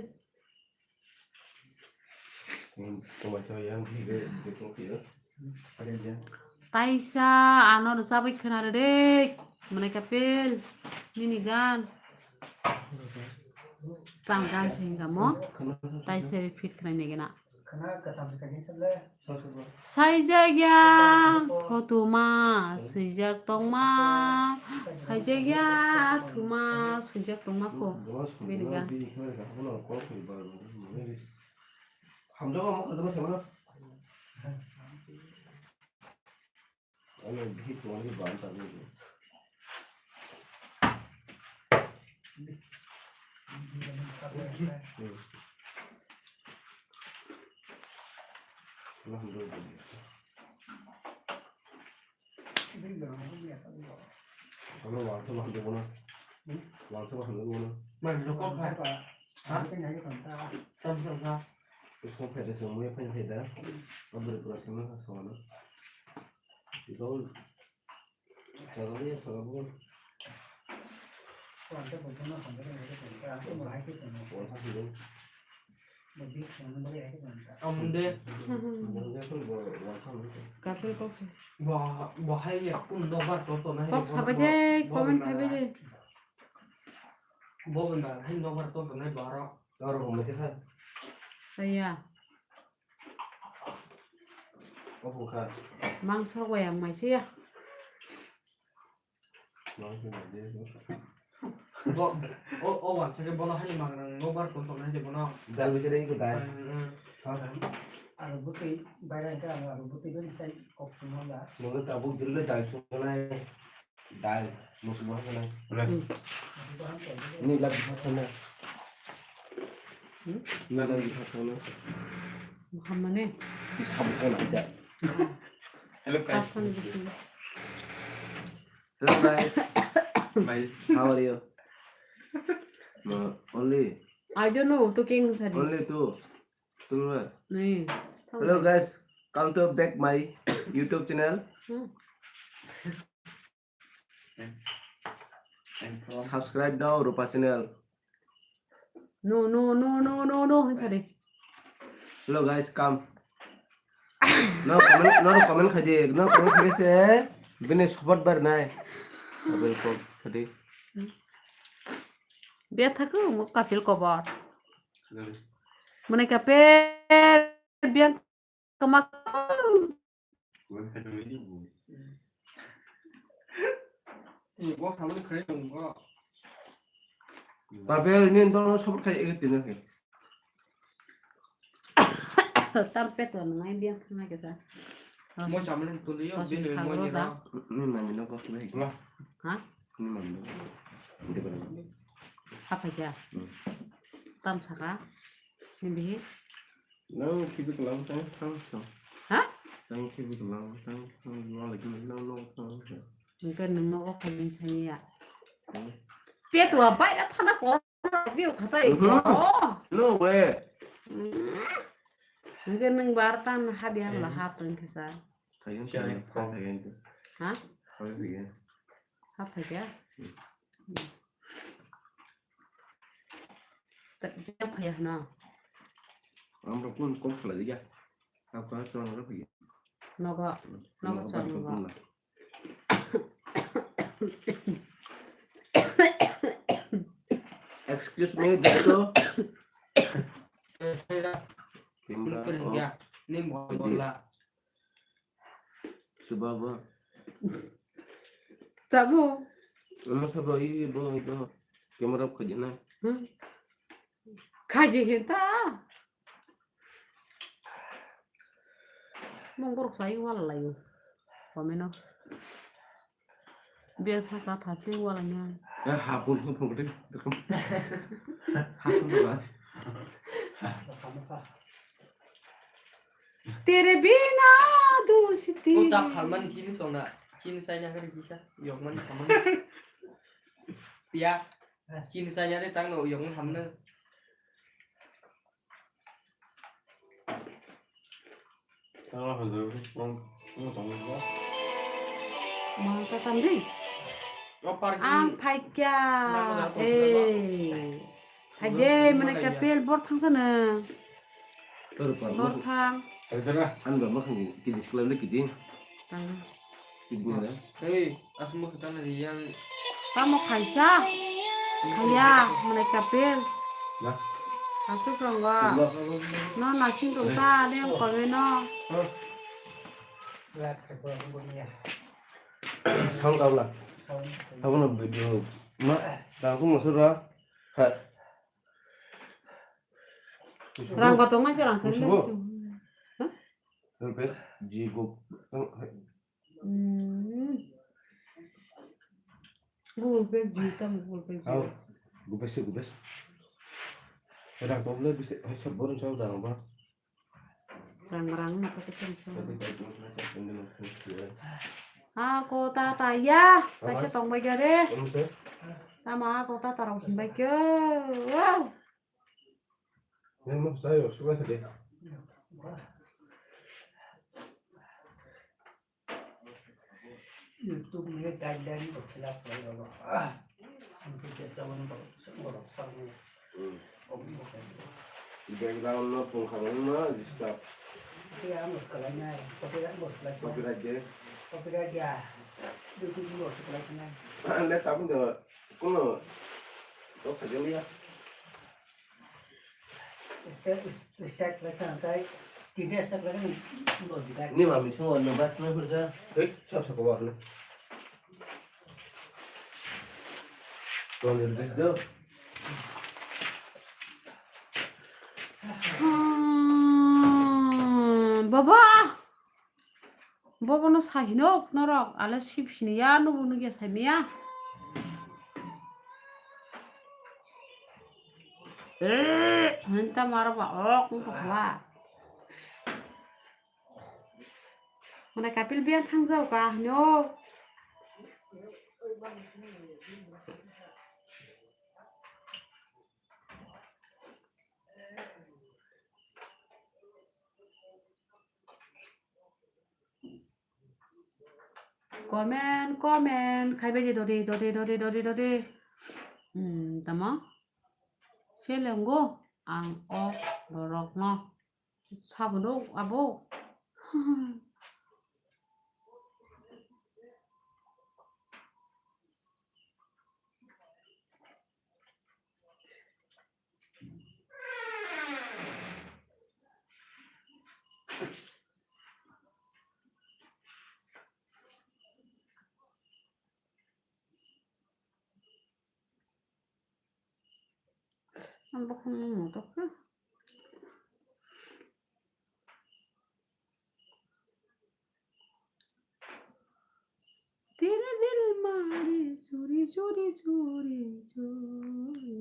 Taisa ano rwchabwi khwna rwdi. Mwnai kapil. Nini gan. Tang gan se hingkha mo. Taisa repeat khwnaini gana. Saijak ya, thutuma, swijak tongma, saijak ya, thuma, swijak tongma ko. Bini gan. Hamjago, omo khajama se mano. Ano bihik tongmani banta nini. Ano wangsa baham de bono. Wangsa baham de bono. Mai, rokok khai. Ha? Tam, tam, ha. Song phaida se mui phai phaida. Abri pura se mui song ano. Jol. Jol ya song ano. Wangsa bono hamda ke nai ke tong ka. Wangsa hamda. Amunde. Kapil kok. Bo, bo hai ya kun no bar to to nai. Kok sabai de, comment phaibai de. Bo benda hai no bar to to nai baro. Aro mo te kha. Aya. Obo kha. Mangso wa yang mai se ya. Bo, o, o, wa, chake bono hani mangrang no bar kon tong nai je bono. Dal bisi dai ko dai. Hmm, hmm. Ha? Aro bwtwi bairang ka aro bwtwi bai sai kok sumala. Mo ta bu dil dai sunai. Dal musu bo hanai. Ni la bi ha sana. Hmm? Ni la bi ha sana. Muhammad ne. Is habu ko na da. Hello, guys. Hello, guys. Bye. How are you? No, only. I don't know, talking tadi. Only two. Two. Nih. Hello, guys. Come to back my YouTube channel. Hmm. Subscribe now, Rupa channel. No, no, no, no, no, no, hwnsa de. Hello guys, come. No comment, no comment khai di, no comment khai se. Bini support bar nai. Abel ko khai di. Bia thaku mo kapil kobor. Mane kapil biang kama. Ni bo khamani khai tong bo. Babel ni dono support khai ege tini khai. Tar peto nang ai biang thang ai kesa. Mo chamani tuli yo, bini mo ni ra. Ni mami no ko bai. Ha? Ni mami no. Inde ko. Apa ja? Hmm. Tam saka. Ni bihi. Nang khibi kelang tang tang tang. Ha? Tang khibi kelang tang tang. Wala khibi kelang no tang tang. Hingke nangno o khaling sanya. Hmm. Peto bai ra thana ko. View khatai. Mhm. Oh. No way. Mm. Hingke nwng bar tan ha biar la. Eh. Hap tong kisa. Thayun chai thayun. Ha? Thayun ya. Hap thaya. Hmm. Tak dia payah na. Amra kun kom khala dia. Apa tuan apa ya? Nogo. Hmm. Nogo. Nogo chang ban nogo. Kun na. Excuse me, dosto. Camera off. Subaba. Tamo. Ano sabo i bo ito. Camera off khaji na. Hmm. Khaji hinta. Mongkorok sai wala laio. Komeno. Biar thaka thasi wala nya. Ya hapun hapun gede. Hapun ba. Tere bina dusiti. O ta phalmani chini chongna. Chini saina kari kisa. Yokmani phalmani. Ya. Chini saina de tangno yokmani hamna. Tangla hajak, tong, tong, tong, tong. Mang ka tam di. Ang phaikya. Eh. Phaide, mane kapel bor thang sana. Bor thang. An ba makhang kidi sekolah ni kidi. Tang. Hei, asma khata na yang. Tamo khaisa. Khaya, mane kapel. Na. Asuk rong ba. Tunggu. No nasing rong ta, ne kome no. Sang kau la. Aku na video. Ma, ta aku masuk ra. Ha. Rang kotong mai ke rang kene. Musugo. Hah? Rupes, jigo. Hmm. Google Pay, jitam Google Pay. Au, gubes, gubes. Rang to bole biste, hai sab boron chau rang ba. Rang rang na kata kan chau. Ako tata ya, kaisa tong bai gare. Tama ako tata rang hin bai kyo. Wow. Nang ma sayo, suka sade. YouTube ni guideline bo khilaf khlai rw. Ang khe je tabuk bo swngo rw sakni. Hmm. Background no tong kha no disturb. Khe ang bo khlai nai, copyright bo khlai nai. Copyright de. Copyright ya. YouTube bo khlai nai. Le tabuk do kono to kha ya. Ni mami sungo no bat no hurja. Hei, sab sab kabar no. Tuan diri dis do. Hmm, baba. Bobono sahinok norok, ale sip sini ya, nubu nugya saimaya. Eh, henta maro ba, ok, nungkha hwa. Mana kapil biang thangjao ka, hinok. Comment, comment, khai bai di dodi, dodi, dodi, dodi, dodi. Hmm, tamo? Selengo ang o borok no. Sabono abo. Bukhung nung motok kha. Tere dil mare chori chori chori chori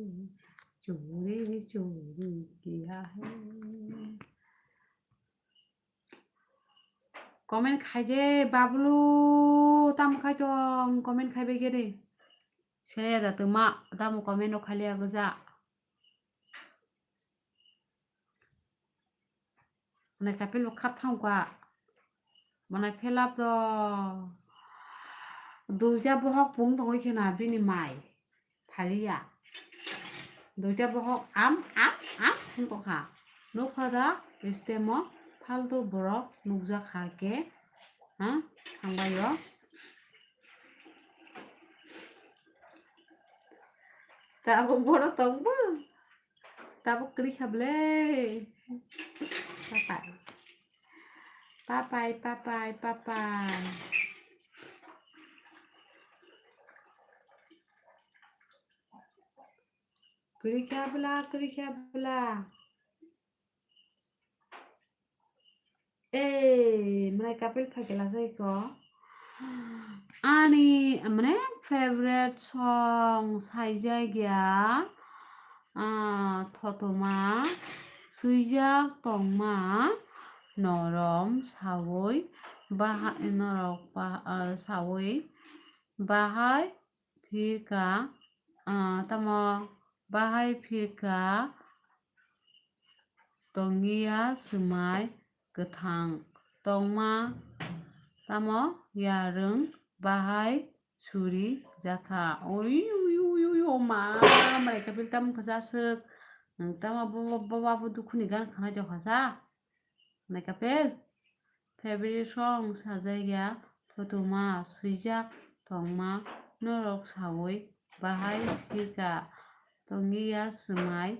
chori chori kiya hai. Comment khai de, Bablu, tamo khai tong, comment khai bai gede. Sene da tuma, tamo comment no khai liya goja. Mane kapil bo khap thang kwa. Mane philap do. Duita bohok pung tongoi khena bini mai. Phaliya. Duita bohok am, am, am, wng tongkha. Nukha da, istemo, phaltu borok nukjakha khe. Ha? Thangbaio. Tabuk borok tongbo? Tabuk kwrwi kha ble. Papai. Papai, papai, papai. Kwrwi kha bla, kwrwi kha bla. Eh, mwnai kapil phaikhe lajai ko. Ani, mane, favorite song saijak ya, ah, Thotoma, Swijak Tongma, Norom Sawi, Baha-, Norok Ba-, ah, Sawi, Bahai Phirka, ah, tamo, Bahai Phirka, Tongya Swmai Kwthang, Tongma, tamo, Yarwng, Bahai Suri Jakha. Ui, ui, ui, ui, o ma, mwnai kapil tamo kwchak swk. Nwng tamo bo, bo, bo, bo, bo dukhuni gan khwnai tongkha sa. Mwnai kapil. Favorite song sajak ya, Thotoma, Swijak Tongma, Norok Sawi, Bahai Phirka, Tongya Swmai,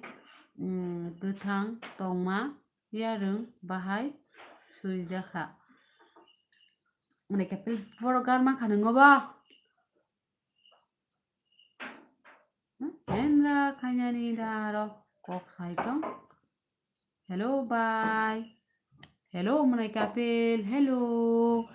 mm, Kwthang Tongma, Yarwng, Bahai Swijakha. Mwnai kapil borok gan mankha nwngo bo. Hmm? Endra khainani da aro kok sai tong. Hello, bye. Hello, mwnai kapil. Hello.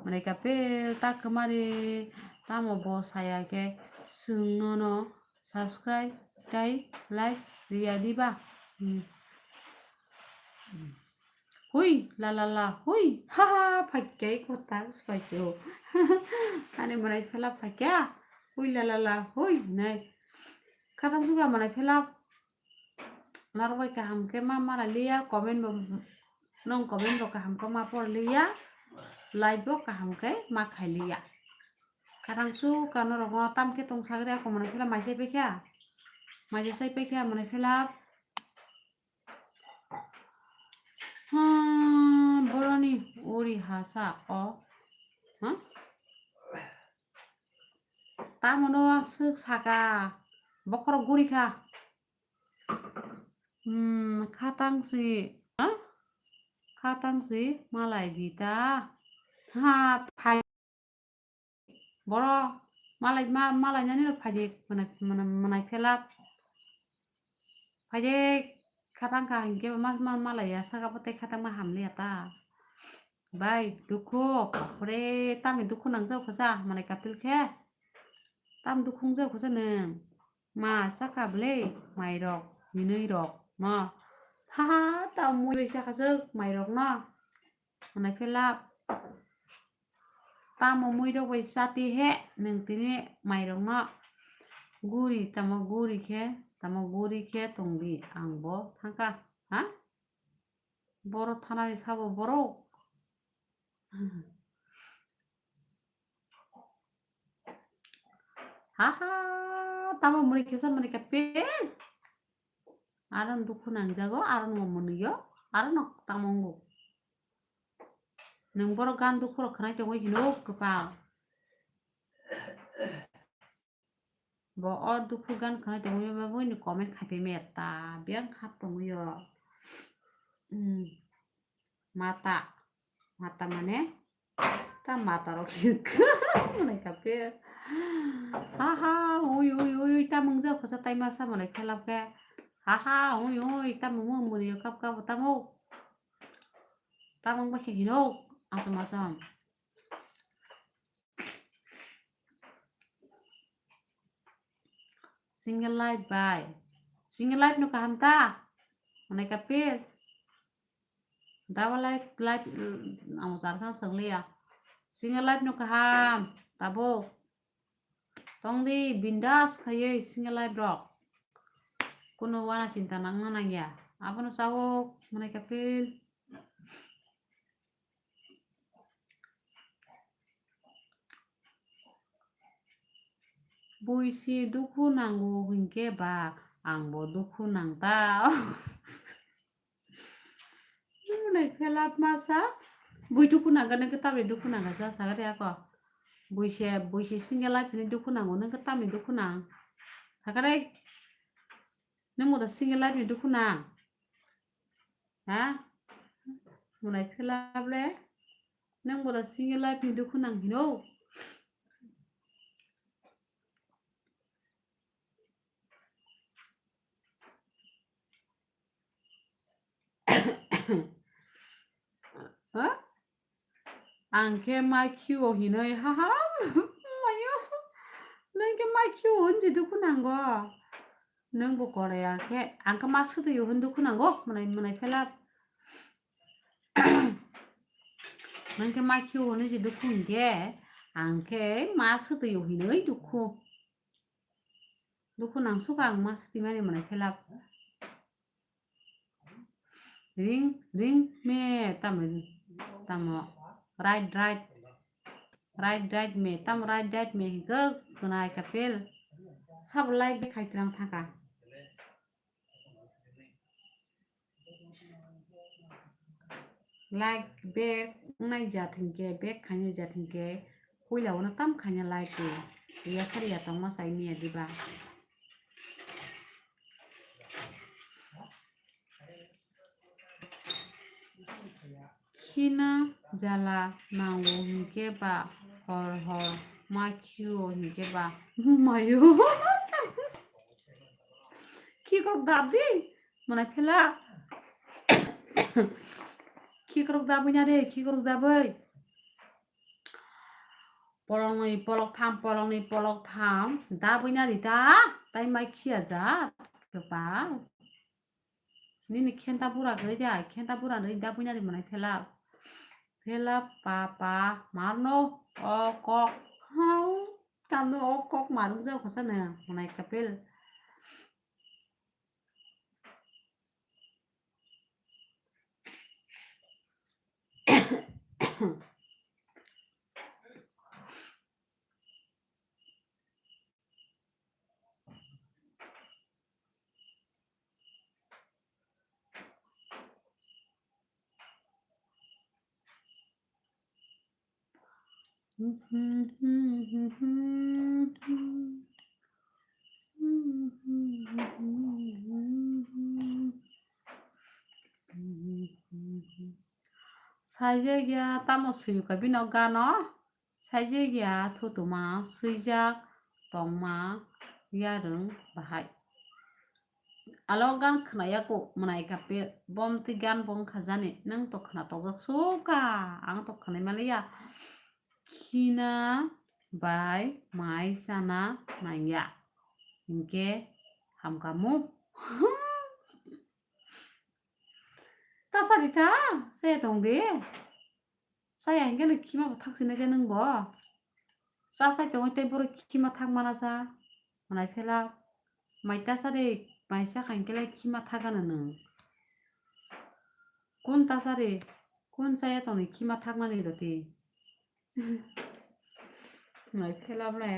Mwnai kapil, ta kwmari. Tamo bo saya khe swng nono subscribe tei like riya diba? Hmm. Hmm. Hui, la la la, hui, ha ha, phaikya, kotak, phaikya. Ani mwnai phela phaikya, hui, la la la, hui, nai. Khatang suka mwnai phela, narok bai kaham khe ma mara liya, comment bo, nong comment bo kaham khe ma por liya, like bo kaham khe ma khai liya. Khatang suka norok no tam khe tong sagri ako mwnai phela mai sai paikha, mai sai paikha mwnai phela. Hmm, boroni uri hasa o. Ha? Tamono swk saka. Bokhorok guri kha. Hmm, khatang si. Ha? Khatang si malai di ta. Ha, phai. Boro malai ma, malai nani rok phaidi mwnai, mwnai, mwnai phela. Phaidi khatang kha hinkhe ma, ma, malai ya saka bo tei khatang ma hamliya ta. Bai dukhu, bapre, tamo dukhu nangjak kha sa mwnai kapil khe. Tam dukhu wngjak kha sa nwng. Ma saka bwle mairok, hinwi rok no. Ha ha, tam mui bai saka jwk mairok no. Mwnai phela. Tamo mui rok bai chati he, nwng tini mairok no guri, tamo guri khe, tamo guri khe tongdi, ang bo thangkha, ha? Boro thanani sabo borok. Ha ha, tamo mwnwi khe sa mwnwi khe pe. Aro dukhu nangjago, aro no mwnwi yo, aro no tamo wngo. Nwng borok gan dukhu rok khwnai tongwi hino kwpal. Bo o dukhu gan khwnai tongwi ma buini comment khai phaimaya ta biyang kha tongwi o. Hmm. Mata. Mata mane ta mata rok hinka mwnai kha pe. Ha ha, ui, ui, ui, ui, ta mwngjak kha sa tai masa mwnai khe lab khe. Ha ha, oi oi, tamo mo muri kap kap tamo. Tamo ba khe hino, asam asam. Single life bai. Single life no kaham ta? Manai kapil. Double life, life, mm, amo char kha sanglia. Single life no kaham, tabuk. Tongdi bindas khaiwi single life rok. Kuno wana chinta nangna nangya. Abono sao manai kapil. Buisi dukhu nango hinkhe ba angbo dukhu nangta. Nai phelap masa. Bui dukhu nangkha nang khe tamni dukhu nangkha sa sakha de ako. Buise, buise single life ni dukhu nango nang khe tamni dukhu nang. Sakha de nang bo da single life ni dukhu nang. Ha? Munai phelap le. Nang bo da single life ni dukhu nang hino. Ha? Ang khe ma khio hinoi, ha ha, mayo. Nang khe ma khio hinji dukhu nango. Nang bo koraya khe, ang khe ma sutwi hin dukhu nango, mwnai, mwnai phelap. Nang khe ma khio hinoi je dukhu hinkhe, ang khe ma sutwi hinoi dukhu. Dukhu nangsukha ang ma sutwi mani mwnai phelap. Ring, ring me, tamo, tamo, right, right, right, right me, tamo, right, right me, hinkhe, kunai kapil, sabo like back khai twlang thangkha. Like back wngnai jat hinkhe, back khainai jat hinkhe, puila uno tam khaina like o, yaphar ya tongma sai miya diba. Khina jala nango hinkhe ba hor hor ma khio hinkhe ba mayo. Khikrok dab di, mwnai phela. Khikrok dabwi na de, khikrok dabwi. Poloknwi, poloktham, poloknwi, poloktham dabwi na di ta, tai mai khiya jak, kwpal. Nini khenta bura kwrwi de, khenta bura nwi da buina ri mwnai phela. Phela pa pa marno o kok. Hau, tamo o kok marung jao khosano mwnai kapil. Saijak ya tamo suyuka bini o gano. Saijak ya thutuma swijak tongma yarwng bahai. Alo gan khwnaya ko mwnai kapil, bom twi gan bo wngkha jani, nwng to khwna tokjak sukha, ang to khwnai maliya. Khina bai mai chana nangya, hinkhe hamkamu. Ta sari ta, se tong de. Chaya hinkhe no khima bo thak sinai de nwng bo. Cha sai tongwi tei borok khima thak mana cha. Mwnai phela mai ta sa de, mai cha kha hinkhe lai khima thak ano nwng. Kun ta sa de, kun chaya tongwi khima thak mani roti. Mwnai phela ble.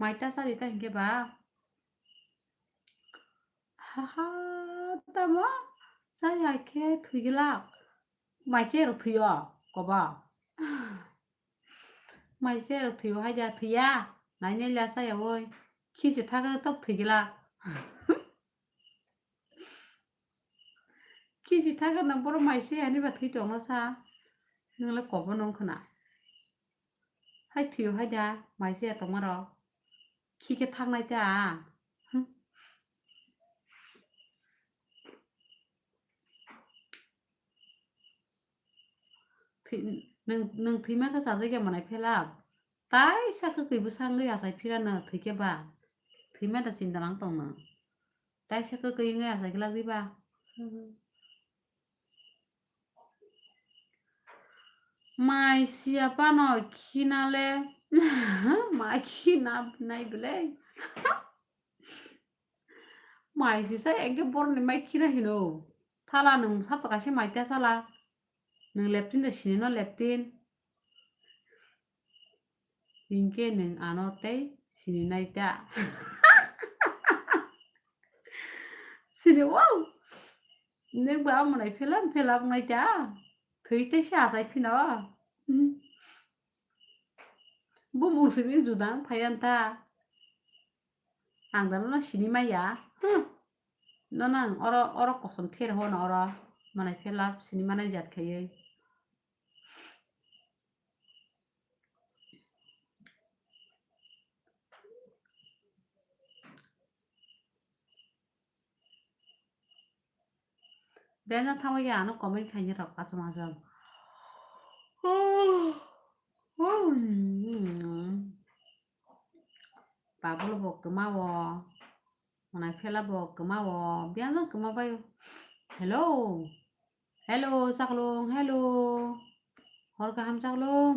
Mai ta sa de ta hinkhe ba. Haha, tamo? Chaya khe thwigwlak. Mai cherok thwio, kobo. Mai cherok thwio, haida thwiya. Nainai la chaya oi. Khisi thakre tok thwigwlak. Khisi thakre nang borok mai se ani ba thwi tongna sa. Nwng le kobo nung khna. Hai thwio haida, mai se tongma rok. Khi khe thaknai ta. Hm. Thwi-, nwng, nwng thwima khe chajakya manai phela. Taisa kwkwi bwsa wngwi achai phirano thwikhe ba. Thwima da chinta nang tongno. Taisa kwkwi wngwi achai khe lak diba. Mai siya pano khina le. Ma khina nai belai. Mai sisa ekhe boroni mai khina hino. Thala nwng sapa kaisa mai ta chala. Nwng leptin da sini no leptin. Hinkhe nwng ano tei sini nai ta. Sini wow. Nwng ba manai phela phela nai ta. Thwi tei se achai phino. Bumung simi juda wng phai ya ta. Ang da nono sini maya. Hmm. Nono ang oro, oro kosom pher hono oro. Manai phela sini manai jat khaiwi. Bena thawi ya ano comment khaini rok achom achom. Babul bo kwma o. Manai phela bo kwma o. Biyang kwma bai. Hello. Hello, chaklung, hello. Hor kaham chaklung.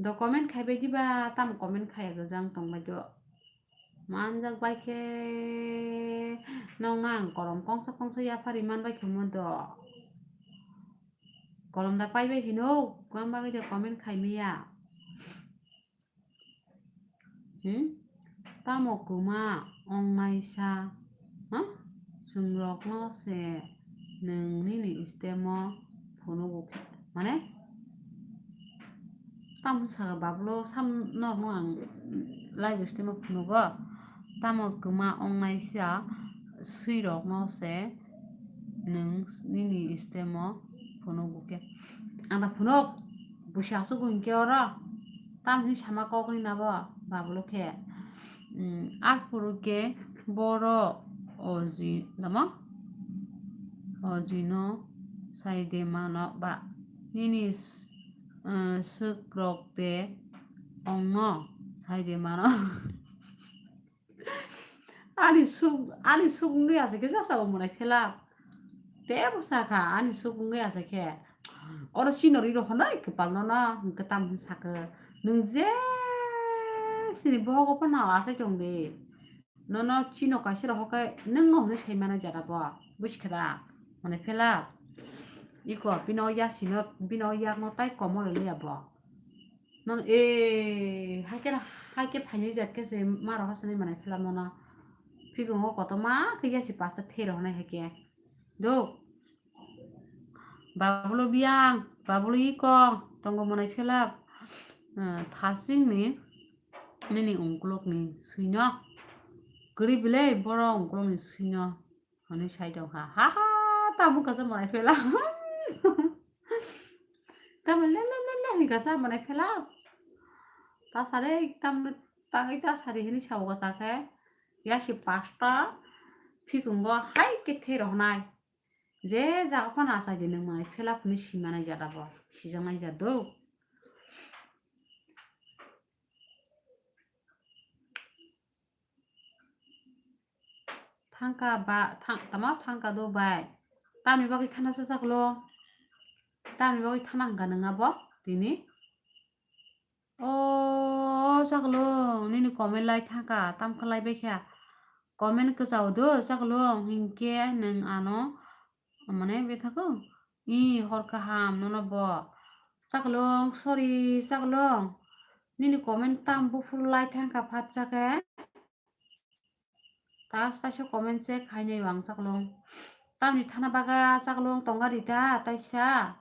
Do comment khai bai diba, tamo comment khaiya gajang tong bai do. Manjak bai khe nokno ang kolom kongsa kongsa yaphari man bai khe mo do. Kolom da pai bai hino, kwbang bagwi de comment khai maya. Hmm? Tamo kwma ongnaisa, ha? Chwng rokno se nwng nini stemo phunugo khe, mane? Tamo saka Bablo sam norokno ang live stemo phunugo. Tamo kwma ongnaisa swi rokno se nwng nini stemo phunugo khe. Ang da phunuk, busi aswk hinkhe oro. Tamo hinwi sama kokni nabo Bablo khe. Arphuru khe boro oji, tamo? Ojino saide mano ba nini s-, eh, swk rok de ongno saide mano. Ani suk, ani suk wngwi asa khe jasa o monai phela. Tebo sakha ani suk wngwi asa khe. Oro chino rwi rw hwnwi kwpal no no hwnkhe tamo hwn sakhe. Nwng je sini bohogo phano asai tong di. Nono chino kaisa rw hwnkhe nwng no hwnwi sai mano jara bo. Buji khe da? Monai phela. Iko bino yasino, bino yakno tai komo rw liya bo. Nang e, haikhe, haikhe phainai jat khe se ma rok hasanai manai phela nono. Phikungo kotorma khe yasi pasta thero hwnai haikhe. Do. Bablo biyang, Bablo iko, tongo manai phela. Eh, thasingni, nini ungkulukni swino. Kwrwi belai boro ungkulukni swino. Hwnwi sai tongkha. Ha ha, tamo kaisa manai phela. Tamo le le le le hwnkha sa manai phela. Ta sari tamo tangwi ta sari hwnwi sao ta khe. Yasi pasta phikungo hai khe thero hwnai. Je jaga phano achai di nwng manai phela phunwi si manai jat abo. Sijaknai jat do. Thangka ba, thang-, tamo thangka do bai. Tamni bagwi thana sa chaklung? Tamni bagwi thana hwnkha nwng abo tini? O chaklung, nini comment lai thangka, tam khlai bai kha. Comment kwchao do chaklung, hinkhe nwng ano, mane, bethago? I hor kaham nono bo. Chaklung, sorry, chaklung. Nini comment tam buphuru lai thangka phatsa khe. Tash taisa comment check khainai ang chaklung. Tamni thana baga chaklung tongari ta taisa.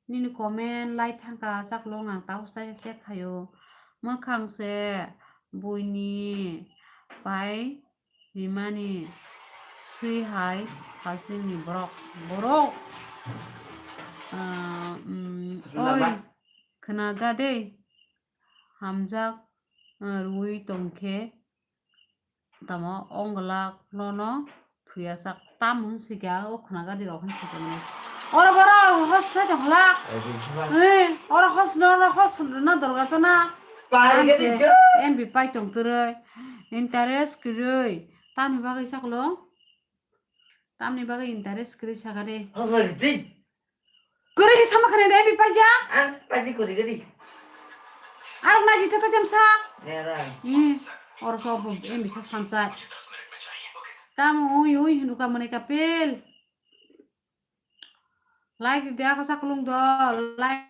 Nini comment lai thangka chaklung ang tash taisa check khaio. Mwkhang se buini pai rimani. twi hai hasingni borok. Borok. Ah, mm, Suna oi, ba? Khwnaga de. Hamjak, ah, rwi tongkhe. Tamo ongla nono thuya sak tam hwn sikya o khwnaga di rok hwn sikya. Oro boro hos sai tong hla. Eh, oro hos no, oro hos no dorga to na. Pari ga di do. M B pai tong twrwi. Interest kwrwi. Tamni bagwi saklo? Tamni bagwi interest kwrwi saka de. Hos no di. Kwrwi khe sama khani de M B paijak? Ang paji kwrwi gari. Arok naji tata jamsa. Nera. Hmm. Oro so bo M B sa sansa. Tamo ui ui hinu ka mane ka pel. Like de ako saklung do. Like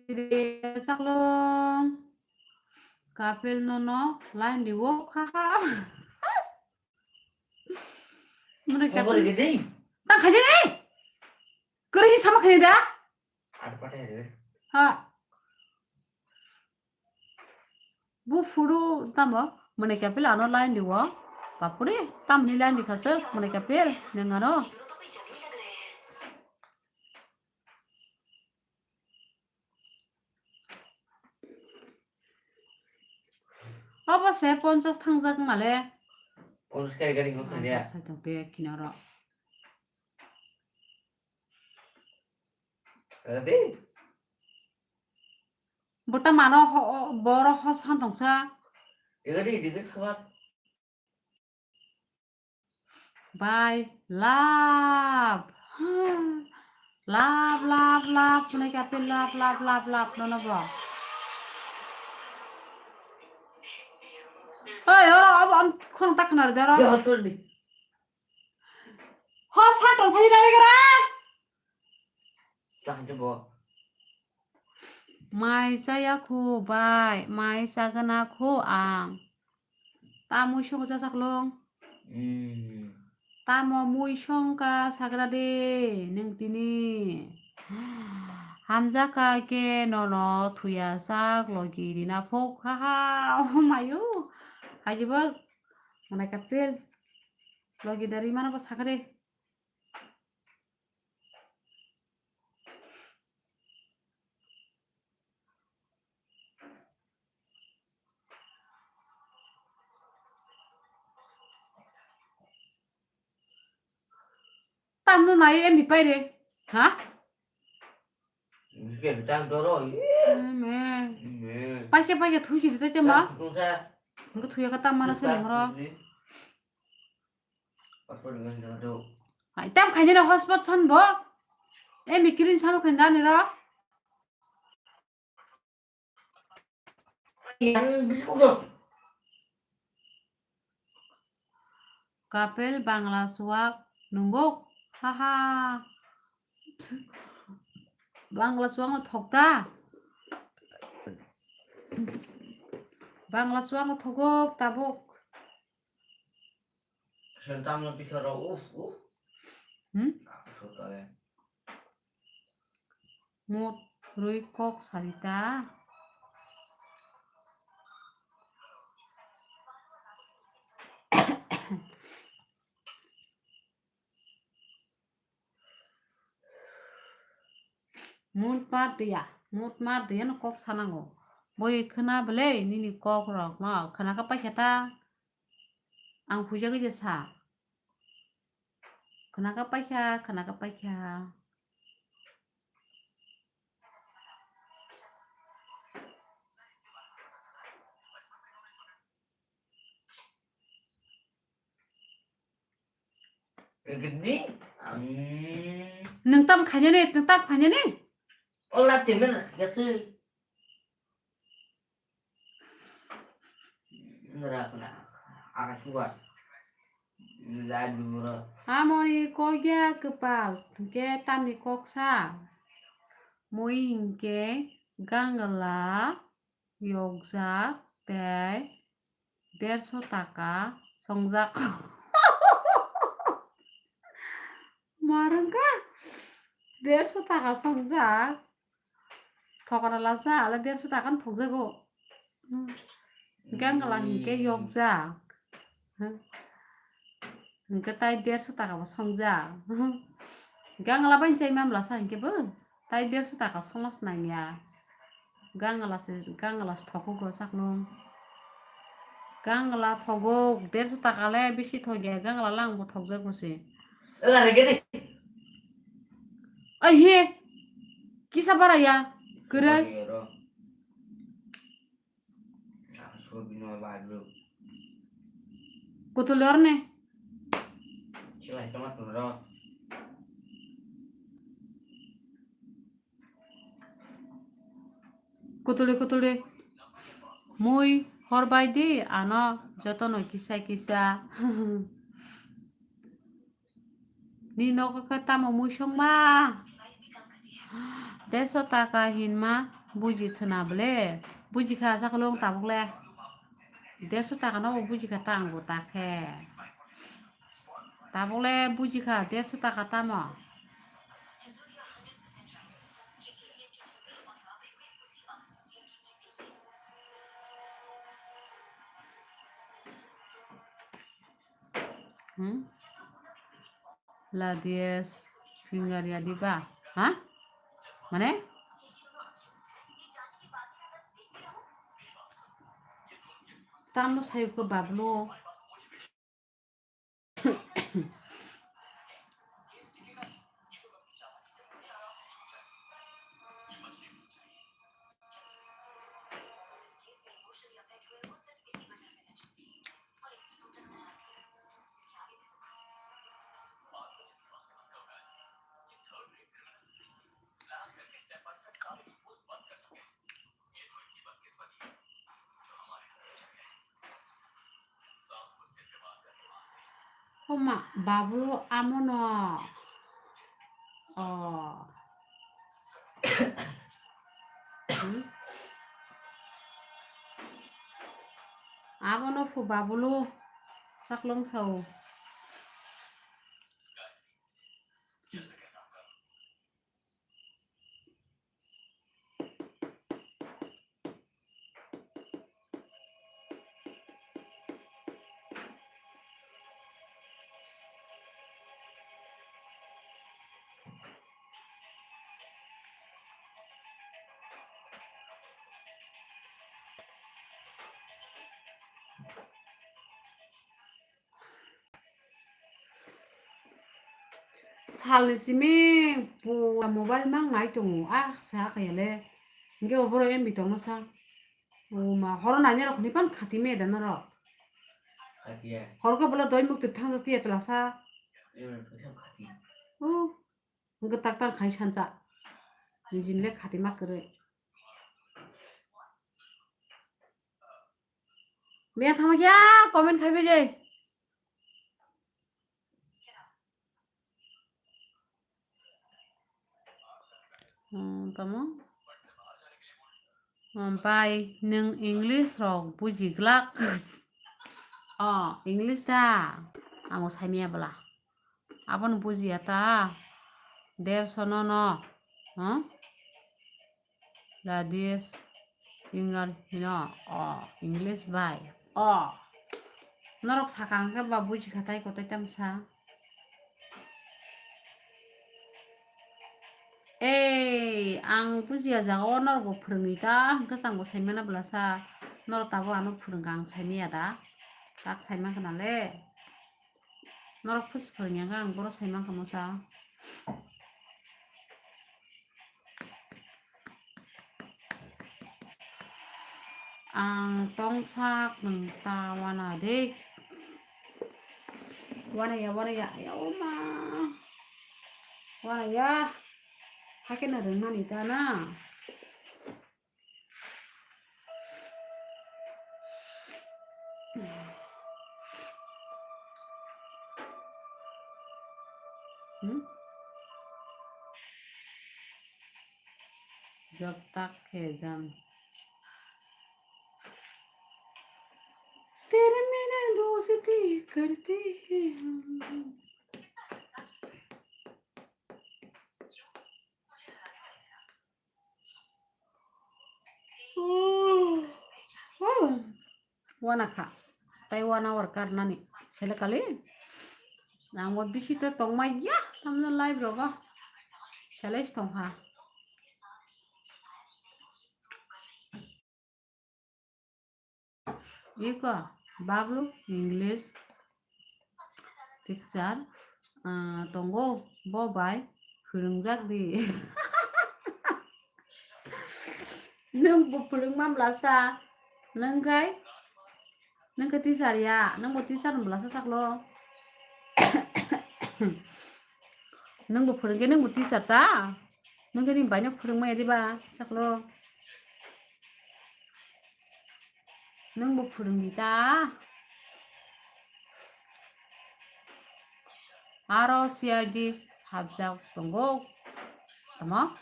de saklung. Kapel no no line di wo kha kha. Mane Hobor kapel. Gede. Tang khaje ni. Kwrwi sama khani da? Ar pathai re. Ha. Bu phuru tamo mane kapil ano line diwo. Bapure tamni line dikha se mane kapil nengano. Obo se ponchas thangjak male. Ponchas kari kari hino thangya. Sai tong te kinaro. Abi. Bota mano ho-, boro hos han tongsa. Igadi, igadi khabar. By love. Love, love, love. Punai kape love, love, love, love. Nono bo. Oi, oro, abo, am, khon tak khnar bero. Ya, sorry. Ho, sa tong phai dale gara. Kaham se bo. Mai chaya khu bai, mai chagana khu ang. Tamui song cha saklong. Hmm. Tamo mui song ka sagra de neng tini. Hamjaka ke nono thuya sak logi rina phok ha ha. Oh mayo. Haji bak. Mana kapel. Logi dari mana ba sakre. Tamno nai em bipai re. Ha? Bisi ke bitang doro. Amen. Amen. Paike paike thui sidi tete ma. Tang tungsa. Ngu thuya ka tam mana se nengro. Tang tungsa. Passport ngan jado. Ai tam khaina na hotspot san bo. Em bikirin samo khaina ni ro. Yang bisi ko. Kapel Bangla suak nungok. Haha. Bangla suak no thokta. Bangla suak no thogok tabuk. Sentam no pikha ro uf uf. Hmm? Sotale. Mut rwi kok sarita. Mut mar dia, mut mar dia no kok sanango. Boi khna belai nini kok rok no khna ka paikha ta. Ang phuijagwi de sa. Khna ka paikha, khna ka paikha. Gini, ang Nung tam khanya ni, nung tam khanya ni. Ola temen ya sih. Ngerak na, agak suar. Lai dulu. Amoni kogya kepal, ke tamni koksa. Mui hingke gangla yokjak tei derso taka songjak. Marwngkha derso taka songjak. Thokra lasa ale derso taka no thokjago. Hmm. Gangla hingke yokjak. Hmm. Hwnkhe tai derso taka bo songjak. Gangla bai chai mamla sa hwnkhe bo tai derso taka songna se nangya. Gangla se, gangla se thogo chakno. Gangla thogo, derso taka le bisi thokya, gangla lang bo thokjak bo se. Ela rege de. Ai he, kisa bara ya, kwrwi. Oro. Ang sugi no ba lu. Kutuli orne. Silai toma turo. Kutuli, kutuli. Mui horbai di ano jotono kisa kisa. Ni nogo khe tamo mui songma? Deso taka hinma buji thwna ble. Buji kha sakhulung tabuk le. Deso taka no buji kha tang bo ta khe. Tabuk le buji kha deso taka tamo. Hmm? Ladies finger ya diba? Ha? Mane? Tamo sayo ko bablo. Oma, babu amono. Oh. Hmm? Abono phu babulu saklong sao. Salni simi pura mobile mang nai tongo, ah, sa kaya le. Hingke oboro M B tongno sa. O ma, horo nai norok ni pan khati me da norok. Khatiya. Hor ko bolo doi mukti thang piya tla sa. Em, khati. O, hingke tak tak khai sansa. Nijin le khati ma kwrwi. Miya thama kya comment khai bejai. Hmm, tamo? Hmm, bai, nwng English rok buji glak. Oh, English da? Amo saimia bwla. Abono bujiya ta? Derso no no. Huh? Ladies finger hino, o, English bai. O. Norok sakang khe ba buji kha tai kotai tamsa. Ei, ang bujiya jaga o norok bo phwrwngwi ta, hwnkhe chang bo saimana bwla sa. Norok tabuk ano phwrwngkha ang saimaya da. Tak saima khna le. Norok khe swkang ya khe ang bohrok sai mankha mosa. Ang tongsak nwng ta wana de. Wana ya, wana ya, ya oma. Wana ya. Hakhe na rwngmani ta na. Hmm? Jab tak hai jam. Tere mera dosti karte hain hum. Wana kha. Tai one hour kar nani. Sele kali. Ang bo bisi to tongmai ya, tamno live rogo. Challenge tongha. Iko, Bablu, English teacher, ah, tongo, bo bai, phwrwngjak di. Nwng bo phwrwngma mlasa, nwng khai, nwng khe teacher ya, nwng bo teacher mlasa saklo. Nwng bo phwrwng khe nwng bo teacher ta? Nwng khe nini bai no phwrwngma ya diba saklo? Nwng bo phwrwng di ta? Aro C I D habjak tongo. Tamo?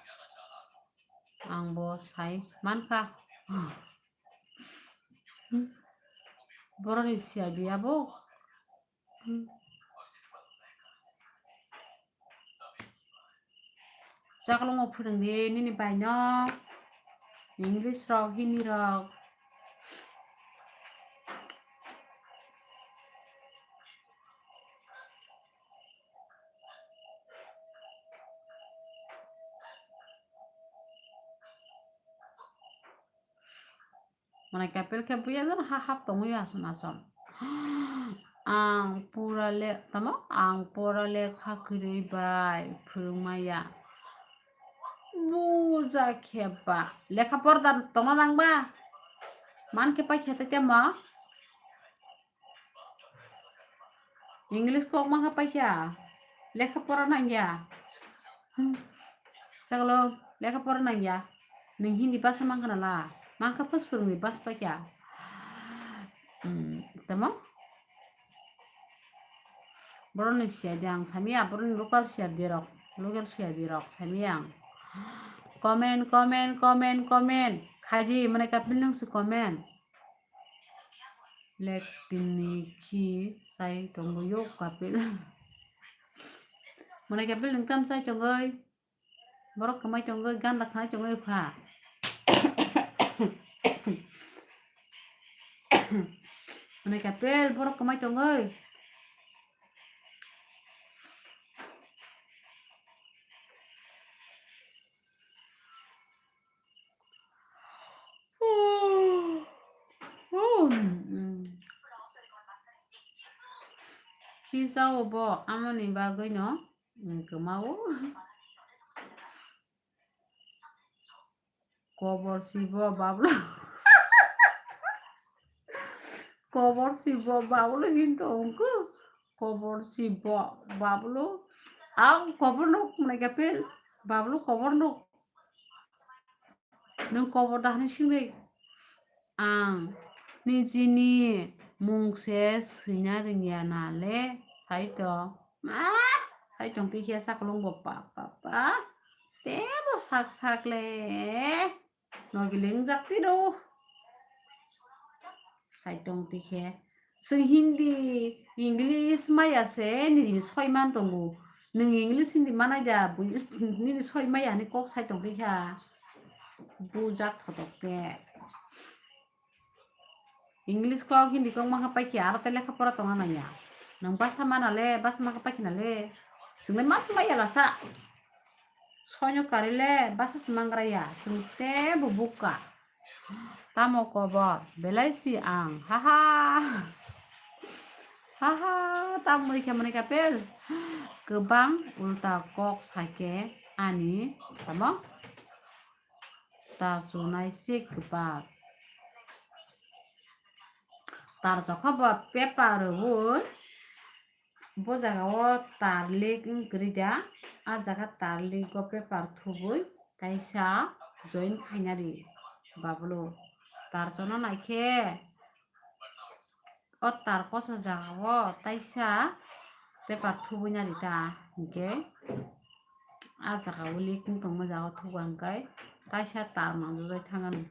Ang bo sai mankha. Boroni C I D abo. Chaklongo phwrwng di nini bai no. English rok, Hindi rok. Mane kapel khe buya jano ha hap tongwi asom asom. Ang pura le-, tamo? Ang pura lekha kwrwi bai phwrwngmaya. Buja khe ba. Lekha pora da tongna nang ba? Man khe paikha tei temo? English kok mankha paikha, lekha pora nangya. Hmm. Chaklo, lekha pora nangya. Nwng Hindi basa mankha nala, mankha phas phwrwngwi bas paikha. Hmm, tamo? Boroni C I D ang samiya, boroni local C I D rok, local C I D rok samiya ang. Comment, comment, comment, comment. Khaidi, mane kapil nang si comment. Let tini khi sai tongo yo kapil. Mane kapil nwng tam sai tongoi. Borok kwmai tongoi, ganda khanai tongoi pha. Mane kapil borok kwmai tongoi. Kisa obo amoni bagwi no kwmao. Kobor sibo bablo. Kobor sibo bablo hinto ungku. Kobor sibo bablo. Ang kobor nuk mane kapil. Bablo kobor nuk. Nwng kobor da hwnwi swngwi? Ang nijini mung se swina rwngya na le, sai tong. Ah, sai tong tikhe saklung bo pa, pa, pa. Tebo sak sak le. Nogi lengjak tiro. Sai tong tikhe. Chwng Hindi, English maya se nini soi man tongo. Nwng English Hindi manai da, nini soi maya hinwi kok sai tong kha. Bujak thotok khe. English kok, Hindi kok mankha paikha, aro tei lekha pora tongna nangya. Nwng basa mana le, basa mankha paikha na le. Chwng le mas maya lasa. Soino kari le basa se mangra ya, chwng tebo bukha. Tamo kobor, belai si ang, haha. Haha, tamo rikha mani kapel. Kwbang ulta kok sake ani, tamo? Ta sunai se kwbak. Tar jokha bo paper rwui, bo jaga o tar lik wng kwrwi da, a jaga tar lik o paper thubui kaisa join khaina ri, bablo. Tar chona naikhe o tar kosa jaga o taisa paper thubui na ri ta, hinkhe a jaga o lik wng tongma jaga o thubu ang khe taisa tar manjak thang ani.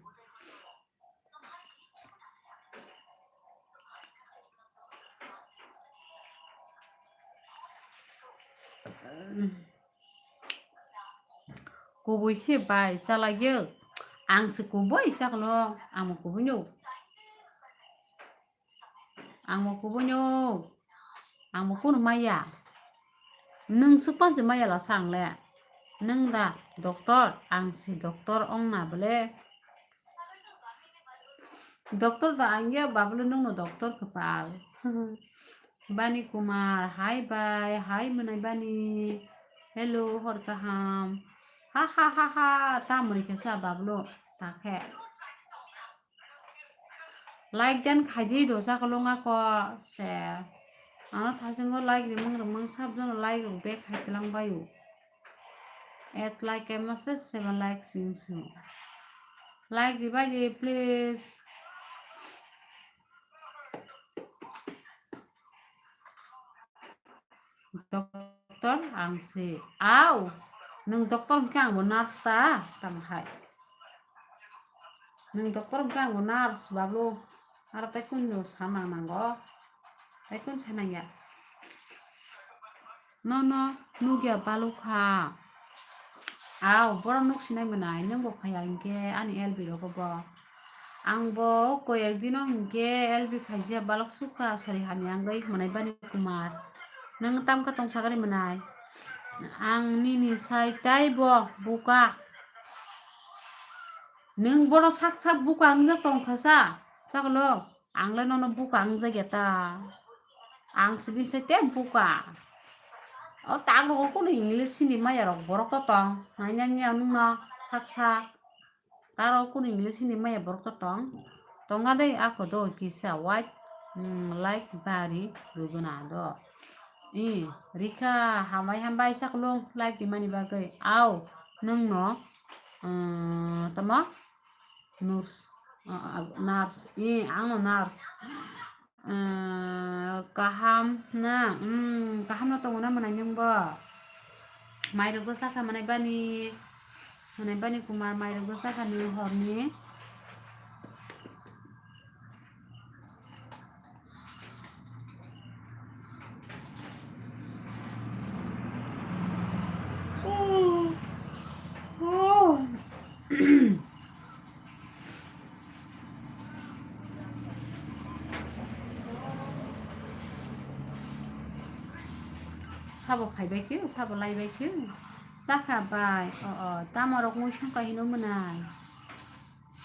Kubui se bai chalai yo. Ang se kubui chaklo, ang mo kubui no. Ang mo kubui no. Ang mo kunu maya. Nwng swk panchi maya la sa ang le. Nwng da doctor, ang si doctor ong na bole. Doctor da ang ya bablo nwng no doctor kwpal. Bani Kumar, hi bye, hi mwnai bani. Hello, hor kaham. Ha ha ha ha, ta mwnai khe sa bablo, ta khe. Like dan khaidi do sa kolong ako se. Ano thasingo like rimang rimang sab jano like rok back khai tlang bayo. Eight like kema se seven like sing sing. Like di bai di please. Doctor ang si. Au. Nwng doctor hwnkhe angbo nurse ta. Tamo hai. Nwng doctor hwnkhe angbo nurse bablo. Aro tei kunu sana nango. Tei kun sanangya. Nono nukya balukha. Au, borok nuk sinai mwnai, nwngbo phaiya hinkhe ani L B rogo bo. Angbo koyek dino hinkhe L B khaijia balok sukha sori hamya wngwi mwnai bani Kumar. Nwng tamkha tong sagari mwnai. Ang nini sai taibo buka. Nwng bono sak sak buka wngjak tongkha sa. Chaklo. Ang le nono buka wngjakya ta. Ang sidi se te buka. O tago kunu English sini maya rok borok to tong. Nai nai nai nungno sak sak. Taro kunu English sini maya borok to tong. Tonga dei ako do kisa white, mm, like bari ruguna do. I rika hambai hambai chaklung like di mani bagwi. Au nungno, mm, tamo? Nurse. Ah, ah, nurse. Eh, ang no nurse. Eh, kaham na, hmm, kaham no tongo na mwnai nwng bo? Mairok bwsa kha mwnai bani, mwnai bani Kumar mairok bwsa kha nwng horni. Sabo phaibai khe, sabo laibai khe. Chakha bai, o, o, tamo rok mui songkha hino mwnai.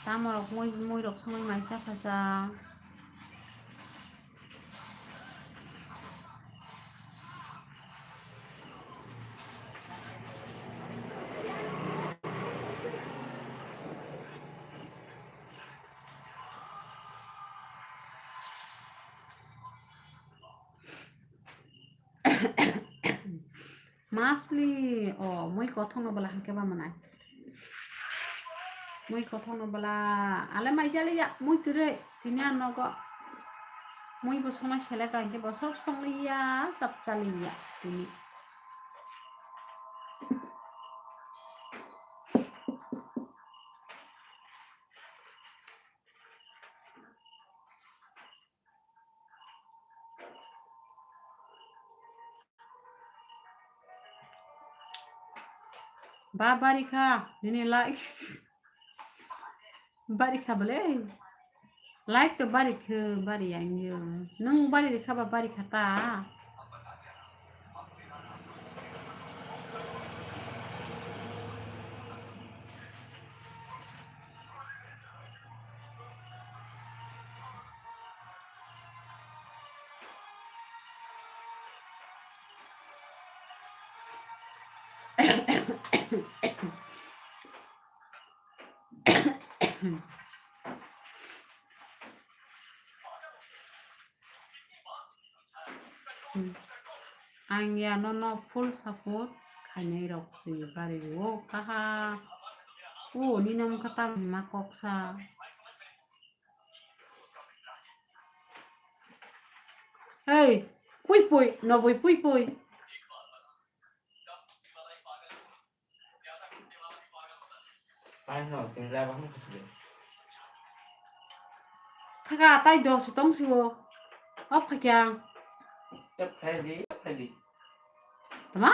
Tamo rok mui, mui rok songwi mai chakha cha. Masli, o, mui kothok no bwla hwnkhe ba mwnai. Mui kothok no bwla, ale mai jali ya, mui kwrwi, tini ang nogo. Mui bo somai seleka hwnkhe bo sok song liya, chap chaliya, tini. Ba barikha, nini like. Barikha bole. Like to barikha, bari yang yo. Nung barikha ba barikha ta. Ang ya nono full support khainai rok si bari o kaha. O nini mung kha tam ma kok sa. Hey, pui pui, no bui pui pui. Thaka tai dos tong siwo. Op khakyang. Tama?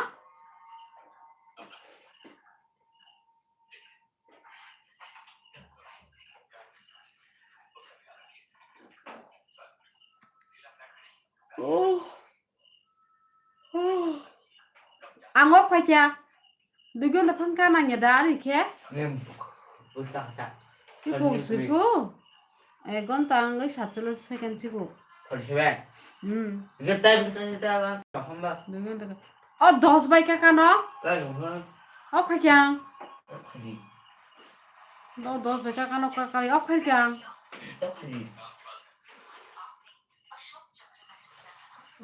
Oh. Oh. Ang o phaikha. Dui ghonta phang ka nangya da ari khe? Neng buka kha. Ki kok siku? Ek ghonta ang oi satchollish second siku. Forty seven. Hmm. Ge tai buka ta ba hamba. Dui ghonta ka. O dos bai ka kano? Lai lo ha. O phaikha ang. Khadi. Do dos bai ka kano ka kari o phaikha ang. Ta khadi.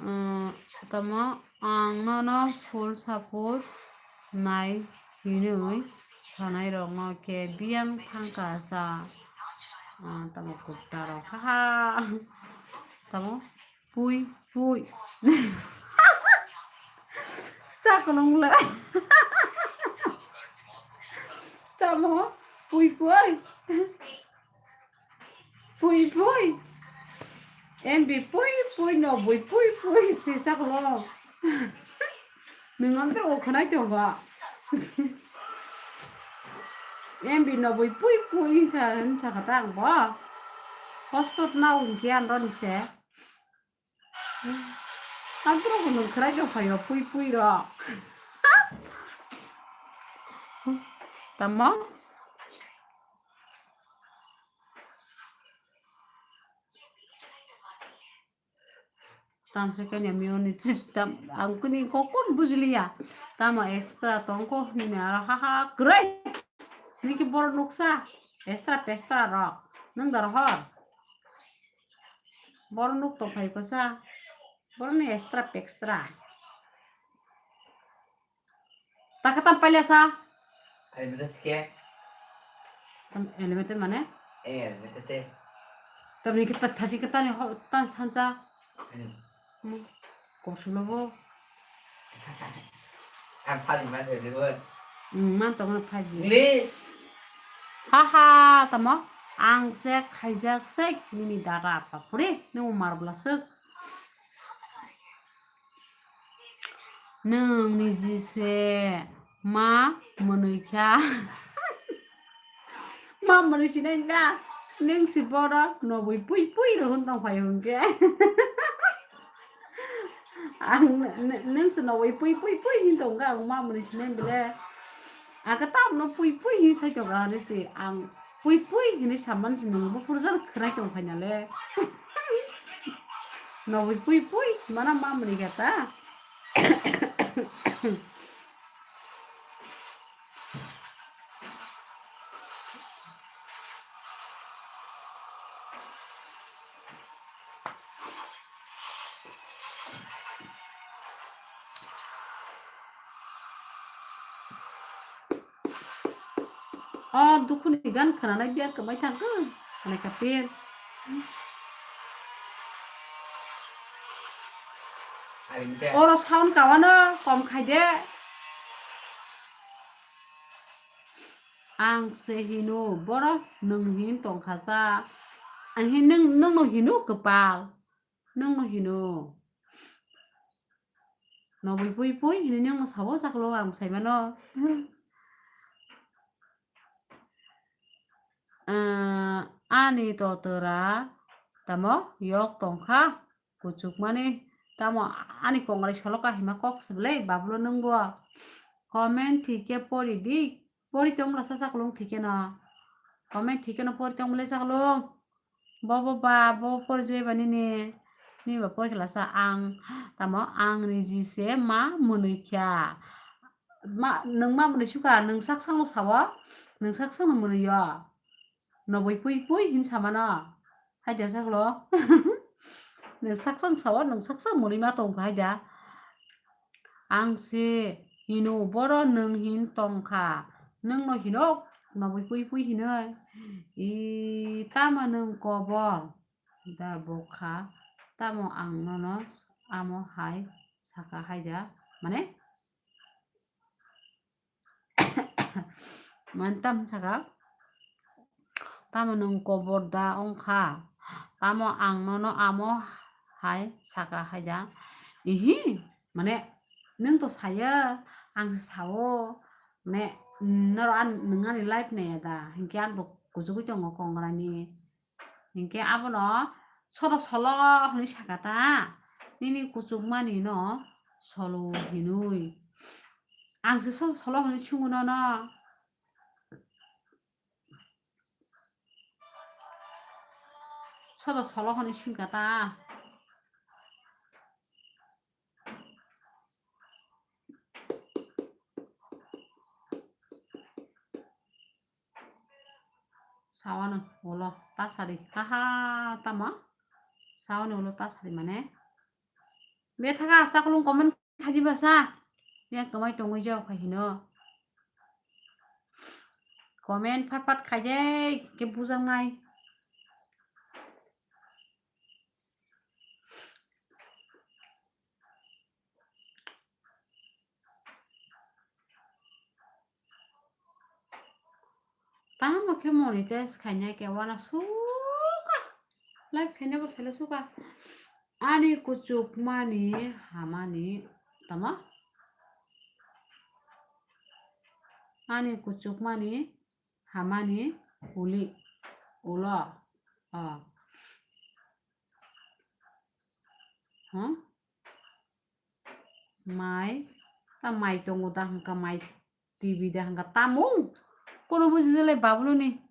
Umm, tamo ang nono full support nai hinwi sanai rokno khe biyang thangkha sa, umm, tamo kukta rok, haha, tamo pui pui. Chakolong le. Tamo pui pui. Pui pui. M B pui pui, noboi pui pui, sisa kolo. Nwng ang khe o khwnai tongo. M B noboi pui pui wngkha, wngkha kha ta ang bo. Hotspot na wngkhe ang roni se. Ang borok bo nwng khwnai tong phaio, pui pui rok. Tamo? Tam se kanya miyoni tam, ang kuni kokon bujiliya. Tamo extra tongko nini aro ha ha kwrwi. Niki boro nuksa extra pestra rok. Nang dar hor. Boro nuk tong phai kosa. Boro ni extra pestra. Taka tam pailasa. Ai beda sike. Tam elevator mane? Eh, elevator te. Tam ni kita thasi kita ni ho tan sansa. Hmm. Hmm. Kosulo bo. Ang phali ma se de bo. Hmm, man to ma phali. Ni. Ha ha, tamo. Ang se khaijak se nini dada papuri, nung marbla suk. Nwng niji se ma mwnwi kha. Ma mwnwi sinai da. Nwng si boro noboi pui pui rw hwn tong phai hwn khe. Ang n-, n-, nwng si noboi pui pui pui hin tong kha, ang ma mwnwi sinai bele. Aka tamno pui pui hin sai tong kha hwnwi si ang pui pui hinwi saman si nwng buphuru jan khwnai tong phaina le. Noboi pui pui mana ma mwnwi kha ta. O dukhuni gan khwnanai biya kwmai thangkhe, hwnwi kha pir. Oro sound kawano kom khai de. Ang se hino, boro nwng hin tongkha sa. Ang hin nwng, nwngno hino kwpal. Nwngno hino. Noboi pui pui hinwi nwngno sabo saklo ang saimano. Ah, ani totora tamo yok tongkha, kuchukmani tamo ani kongrai solo kahima kok se belai, babulo nwngbo comment thike pori di, pori tongla sa saklung thike no, comment thike no pori tong belai saklung. Bobo ba, bo porjai ba nini, nini ba porikhlasa ang, tamo ang niji se ma mwnwi kha. Ma, nwng ma mwnwi sukha, nwng sak sakno sao, nwng sak sakno mwnwi o. Noboi pui pui hin samano. Haida saklo. Nwng sak sak sao, nwng sak sak mwnwi ma tongkha haida. Ang se hino, boro nwng hin tongkha. Nwngno hino, noboi pui pui hinoi. I, tamo nwng kobor da bokha, tamo ang nono amo hai saka haida. Mane? Mane tam saka? Tamo nwng kobor da wngkha? Tamo ang nono amo hai saka haida? Ihi, mane, nwng to saya, ang se sao, mane, noro an, nwng ani life naiya da, hinkhe ang bo kuchugui tongo kongrani. Hinkhe abono sodo solo hwnwi saka ta, nini kuchukmani no solo hinwi. Ang se so solo hwnwi swngo nono. Soda solo hwnwi swngkha ta. Sawano ulo tasari. Haha, tamo? Sawano ulo tasari mane. Bethaga chaklung comment khaji basa. Yang kwmai tongwi jao khai hino. Comment phat phat khaijai ke bujaknai. Tamo khe monetize khainai khe uanasuka. Live khainai bo sele suka. Ani kuchukmani hamani tamo? Ani kuchukmani hamani uli ulo. O. Huh? Mai, ta mai tongo da hwnka, mai T V da hwnka, tamo? Kono buji jale babuluni.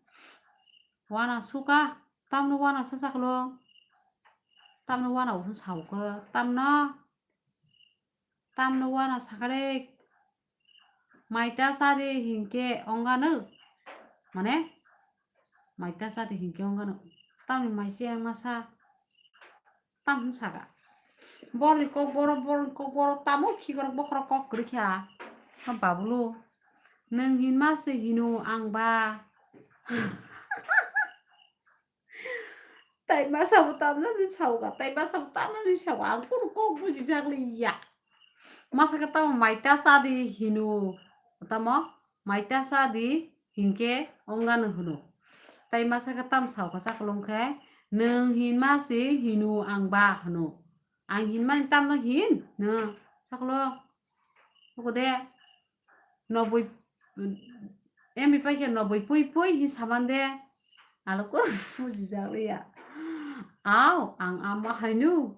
Uanasuka, tamno uanasa saklo. Tamno uana usun sauka, tamno. Tamno uana sakare. Maita sadi hinke ongano. Mane? Maita sadi hinke ongano. Tamni mai se ang masa. Tam hwn saka. Borni kok boro, borni kok boro, tamo khikrok bokhorok kok kwrwi kha. Ha babulu. Nwng hinma se hino ang ba. Tai masa bo tamjani sauka, tai masa bo tamjani sauka. Ang kunu kok buji jak liya. Masa khe tamo maita sadi hino. Tamo maita sadi hinke ongano hino. Tai masa khe tam sauka chaklong khe, nwng hinma se hino ang ba hino. Ang hinmani tamno hin, no, saklo. Oko de, noboi, em pai khe noboi pui pui hin saman de. Alo ko buji jak liya. Aw, ang ama hainu.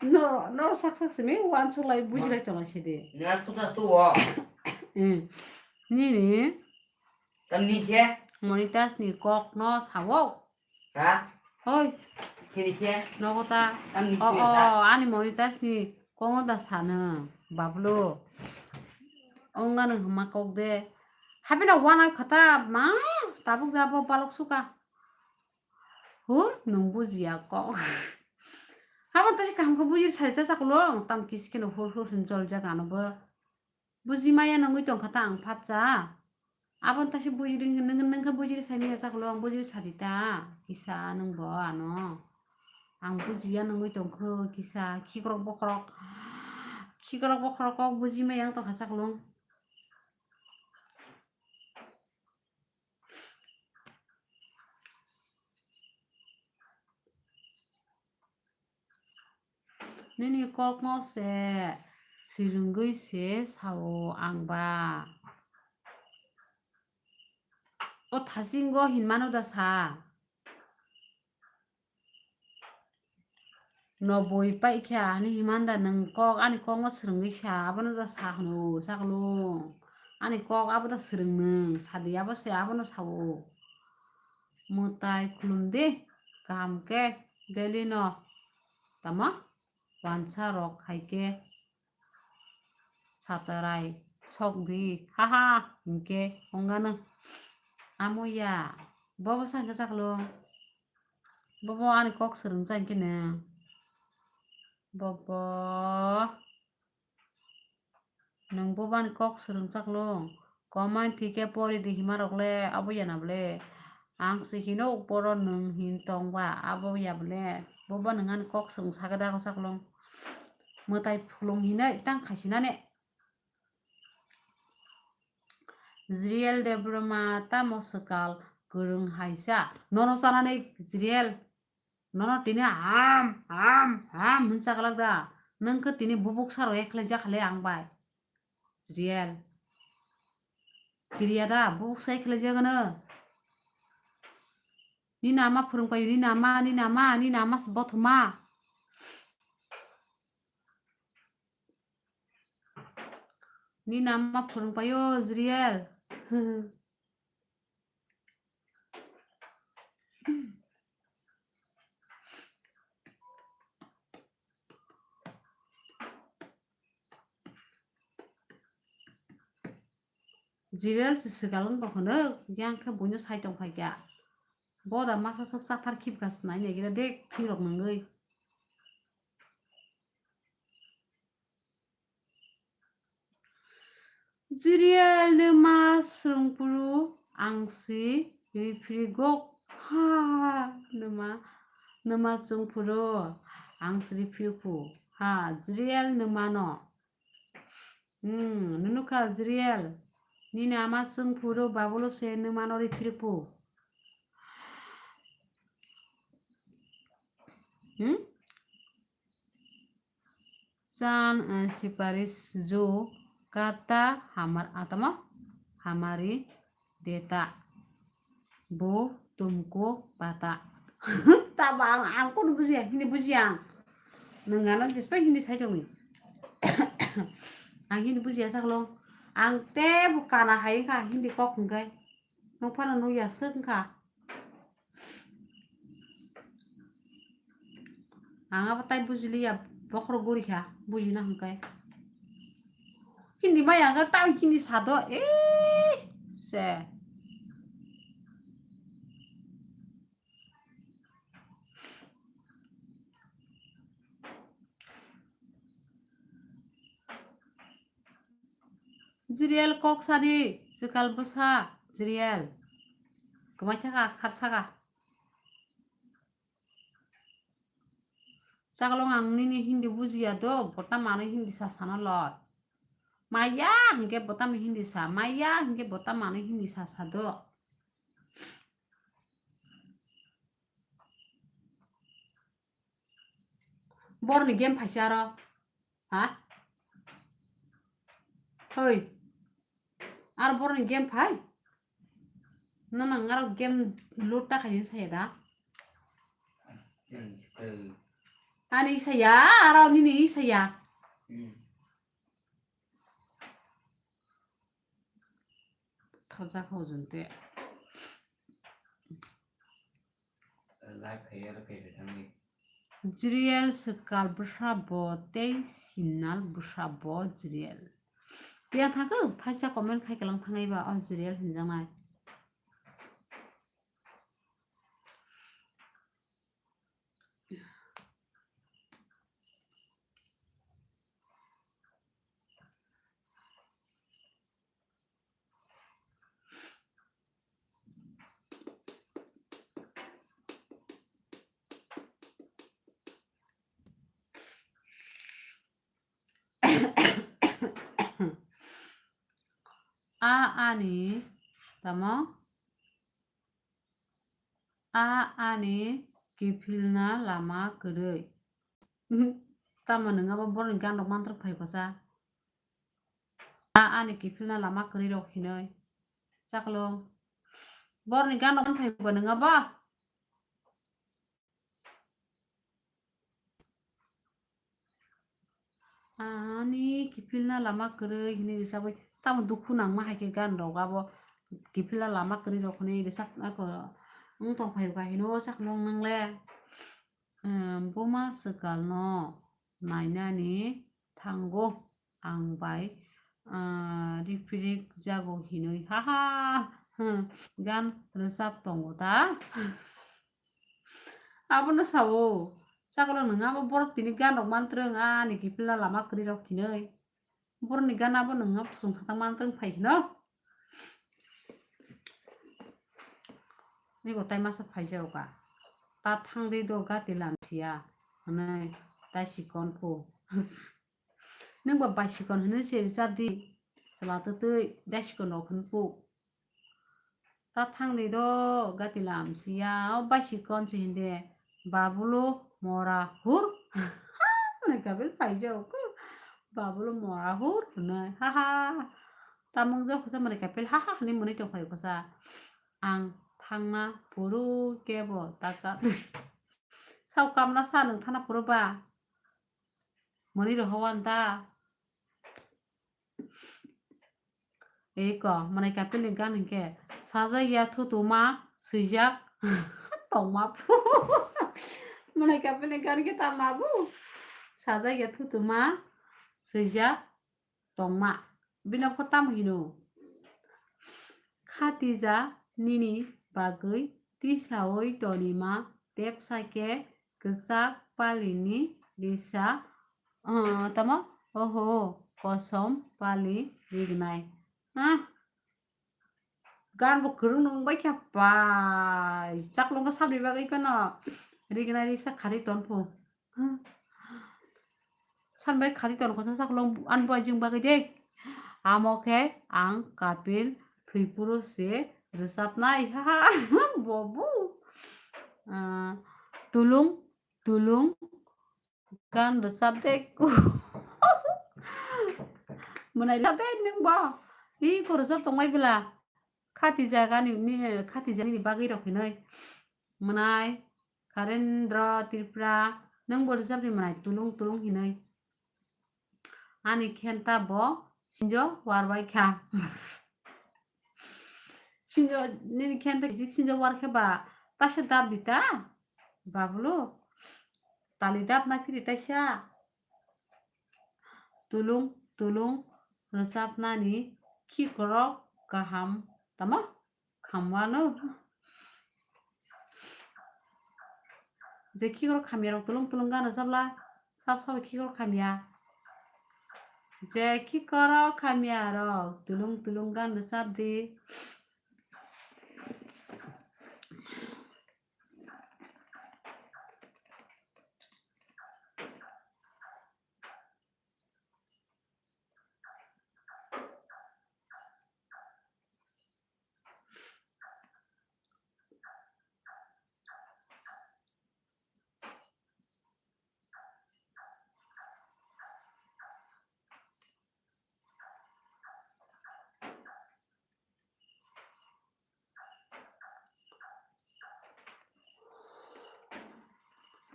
No, no sak sak simi uansuk lai buji lai tong lai sidi. Nang kutas tu wo. Hmm. Nini. Tam ni khe? Monitas ni kok no sawo. Ha? Hoi. Khe ni khe? Nogo ta. Tam ni khe sa? O, o, ani Monitas ni kok no da sano. Bablo. Ongano hwnma kok de. Habino uanai khata ma. Tabuk jabo balok suka. Hur, nwng bujiya kok. Habang tasi kaham khe bujir sari ta chaklong, tam kis keno hur hur hin jol jaga no bo. Buji maya nungwi tongkha ta ang phatsa. Abang tasi bujiri nwng, nwng khe bujiri sari ya chaklong, bujiri sari ta. Kisa nwng bo ano. Ang bujiya nungwi tongkha kisa khikrok bokhorok. Khikrok bokhorok kok buji maya wng tongkha chaklong. Nini kokno se swrwngwi se sao ang ba. O thasingo hinmano da sa? Noboi paikha ani himanda nwng kok ani kokno swrwngwi sa, abono da sa hwno chaklung. Ani kok abono swrwng nwng sadi abo se abono sao. Mwtai khulum di kaham khe daily no tamo wansa rok hai khe. Satarai sok di, haha, hinkhe ongano. Amo ya, bobo sa hinkhe chaklung. Bobo ani kok swrwng cha hinkhe nwng. Bobo. Nwng bobo ani kok swrwng chaklung. Comment thike pori di hima rok le, abo ya na bole. Ang se hino boro nwng hin tong ba, abo ya bole. Bobo nwng ani kok swrwng sakhe da chaklung. Mwtai phulung hinwi tang khaisinani. Jriel Debbarma tamo swkal kwrwng hai sa. Nono chanani Jriel. Nono tini ham, ham, ham hwn chaklak da. Nwng khe tini bubuk saro ekhlai jakhale ang bai. Jriel. Kiriya da, bubuk sai khlai jagano. Nini ama phwrwng paio, nini ama, nini ama, nini ama se bothoma. Nini ama phwrwng paio, Jriel. Jriel se swkang wng tong hwno, yang khe buino sai tong phaikha. Boda masa sok chathar khibka se nai nai gina de thwirok nungwi. Jriel nima swrwngphuru ang si riphri gok ha nima, nima chwngphuru ang si riphri phu ha Jriel nima no. Hmm, nunu kha Jriel. Nini ama chwngphuru babulo se nima no riphri phu. Hmm? Chan, eh, siparis jo karta hamar atama hamari deta. Bo tumko pata. Taba ang, ang kono bujiya, Hindi bujiya ang. Nwng ano jespa Hindi sai tongni. Ang Hindi bujiya saklo. Ang te bo kana hai wngkha Hindi kok hwnkhe. Nokphano nukya swk wngkha. Ang abo tai bujiliya, bokhorok gurikha, bujina hwnkhe. Hindi maya hwnkhe tang hindi sado, eh, se. Jriel kok sadi, swkal bwsa, Jriel. Kwmai thaka, khar thaka. Chaklong ang nini Hindi bujiya do, bota manwi Hindi sa sana lot. Maya hwnkhe bota manwi Hindi sa, maya hwnkhe bota manwi Hindi sa sa do. Borni game phaisa aro. Ha? Hoi. Aro borni game phai? Nono aro game load ta khaini saya da? Ani saya, aro nini saya. Thajak hojong te. Live khaiyar khaiyar thangni. Jriel swkal bwsa bo tei sinal bwsa bo Jriel. Tiyang thangkhe phaisa comment khai kwlang thangaiba o Jriel hinjaknai. A ani tamo? A ani kiphilna lama kwrwi. Tamo nwnga bo borokni gan rok mantrok phai bwsa. A ani kiphilna lama kwrwi rok hinwi. Chaklong. Borokni gan rok manthai bo nwnga bo. Ani kiphilna lama kwrwi hinwi rwchapwi tamo dukhu nangma hai khe gan rok abo kiphilna lama kwrwi rok hinwi rwchap ako wng tong phai kha hino chaklong nang le. Buma swkal no nainani thango ang bai, ah, riphirik jago hinwi ha ha, hmm, gan rwchap tongo ta. Abono sao, sakalo nwng abo borok tini gan rok mantrwng ani kiphilna lama kwrwi rok hinwi. Borokni gan abo nwng abo thwng khatang mantrwng phai hino. Ego tai masa phai jago ka. Ta thang de do gati lam siya. Hwnwi tai sikon phu. Nwng ba bai sikon hwnwi se rwchap di. Chwla twtwi dai sikon rok hwn phu. Ta thang di do gati lam siya. O bai sikon se hinde. Babulo mora hur. Hwnwi kabil phai jago. Babulo mora hur hwnwi. Ha ha. Tamung jok khusa mwnwi kabil ha ha hwnwi mwnwi tong phai khusa. Ang thangna phuru kebo taka. Sao kamna sa nwng thana phuru ba? Mwnwi rohowan da. Eko, mwnai kapilni gan hinkhe, sajak ya thutuma, swijak tongma phu. Mwnai kapilni gan khe tama bu? Sajak ya thutuma, swijak tongma. Bino pho tamo hino? Khatija nini bagwi tisaui tonima tepsa khe kwchak palini risa, ah, tamo? Oho, kosom pali rignai. Ah, gan bo kwrwng nung bai kha pai. Chaklongo sabni bagwi phano rignai risa khari ton phu. Sanbai khati ton khonsa saklong an buai jing bagwi de. Amo khe ang Kapil Thwipuro se rwchapnai. Ha ha. Bobu. Ah, tulung, tulung. Gan rwchap de. Mwnai rwchap de nwng bo. Iko rwchap tongmai bwla. Khati jagani ni, khati jagani bagwi rok hinoi. Mwnai, Kharendra Tripura, nwng bo rwchapni mwnai tulung tulung hinoi. Ani khenta bo sinjo warbai kha. Sinjo, nini khenta kisik sinjo war khe ba, taisa dap di ta, babulu, tali dap na kiri taisa. Tulung tulung rwchapnani khikrok kaham tamo khamwano. Je khikrok khamya rok tulung tulung gan rwchapla, sab sabo khikrok khamya. Je khikrok khamya rok tulung tulung gan rwchap di.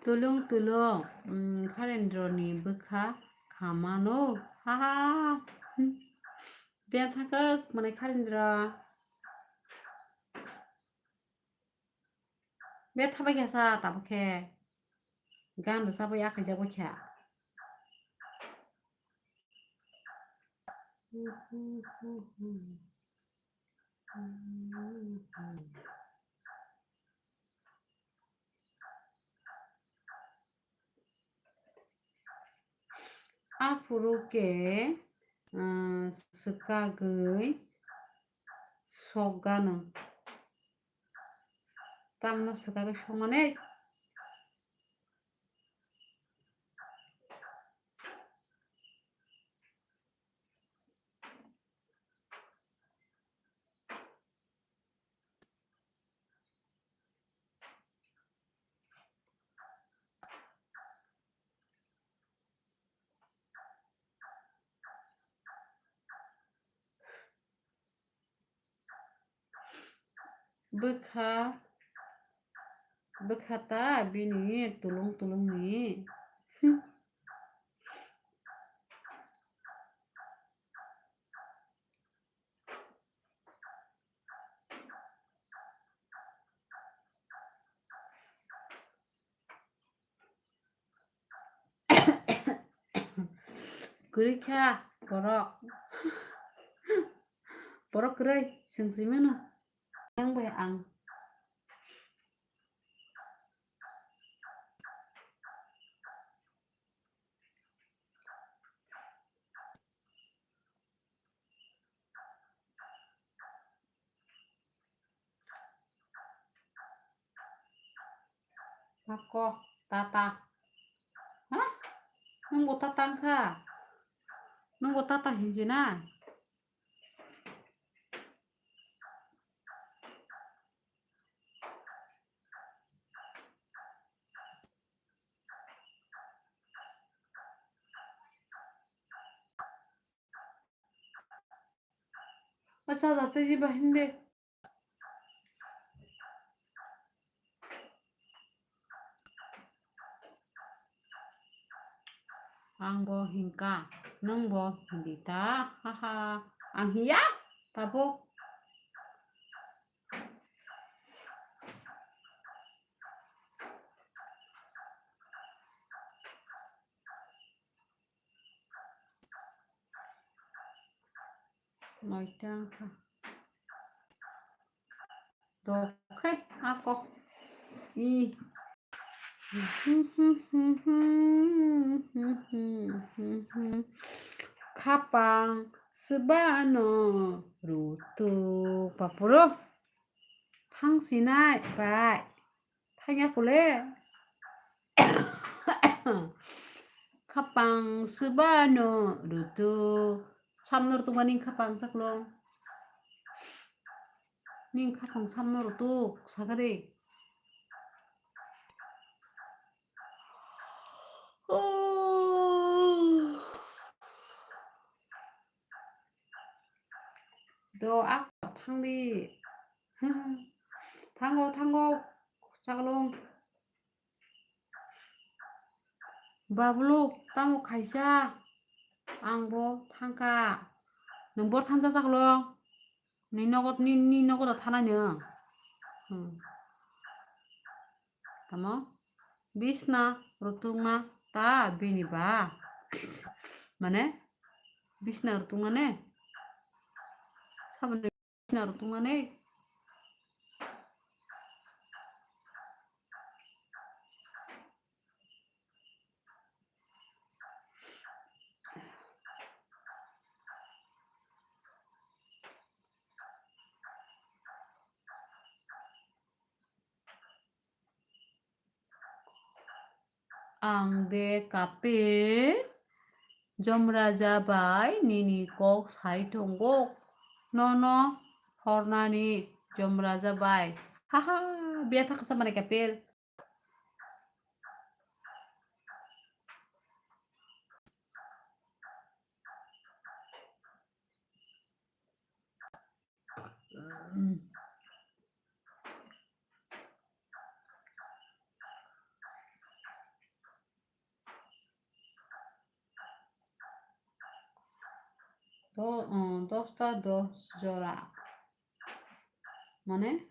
Tulung tulung, mm, Kharendroni bwkha khamano. Ha ha. Beng thangkha mwnai Kharendra. Be thabai kha sa tabuk khe. Gan rwchapwi akhai jagwi kha. Aphuru khe, ah, swkagwi sokgano. Tamno swkagwi sokmani? Bwkha, bwkha ta bini tulung tulungni. Kwrwi kha borok. Borok kwrwi, chwng swi mano. Nang bai ang. Ako, tata. Ha? Nwng bo tata wngkha? Nwng bo tata hinjwi na? Acha, jatwi jiba hinde. Ang bo hinkha, nwng bo hindi ta, haha. Ang hiya? Tabuk. Noita wngkha. Dokhe ako. I. Khapang swbano rutuk papuro. Thang sinai bai. Thangya kule. Khapang swbano rutuk. Samno rutuk mani khapang saklong. Ning khapang samno rutuk sakari. Do ak thangdi. Thango, thango. Saklong. Bablu, tamo khaisa, ang bo thangkha. Nwng bor thansa saklong. Ni nogo, ni, ni nogo da thanai nwng. Hmm. Tamo? Bisna rutukna ta bini ba. Mane? Bisna rutukna ne? Saboni Naro tungmani. Ang de kape Jomraja bai nini kok sai tongo. Nono hornani Jomraja bai. Haha, biya thaksa mane kapel. Do-, uh, dosta dos jora. Mane?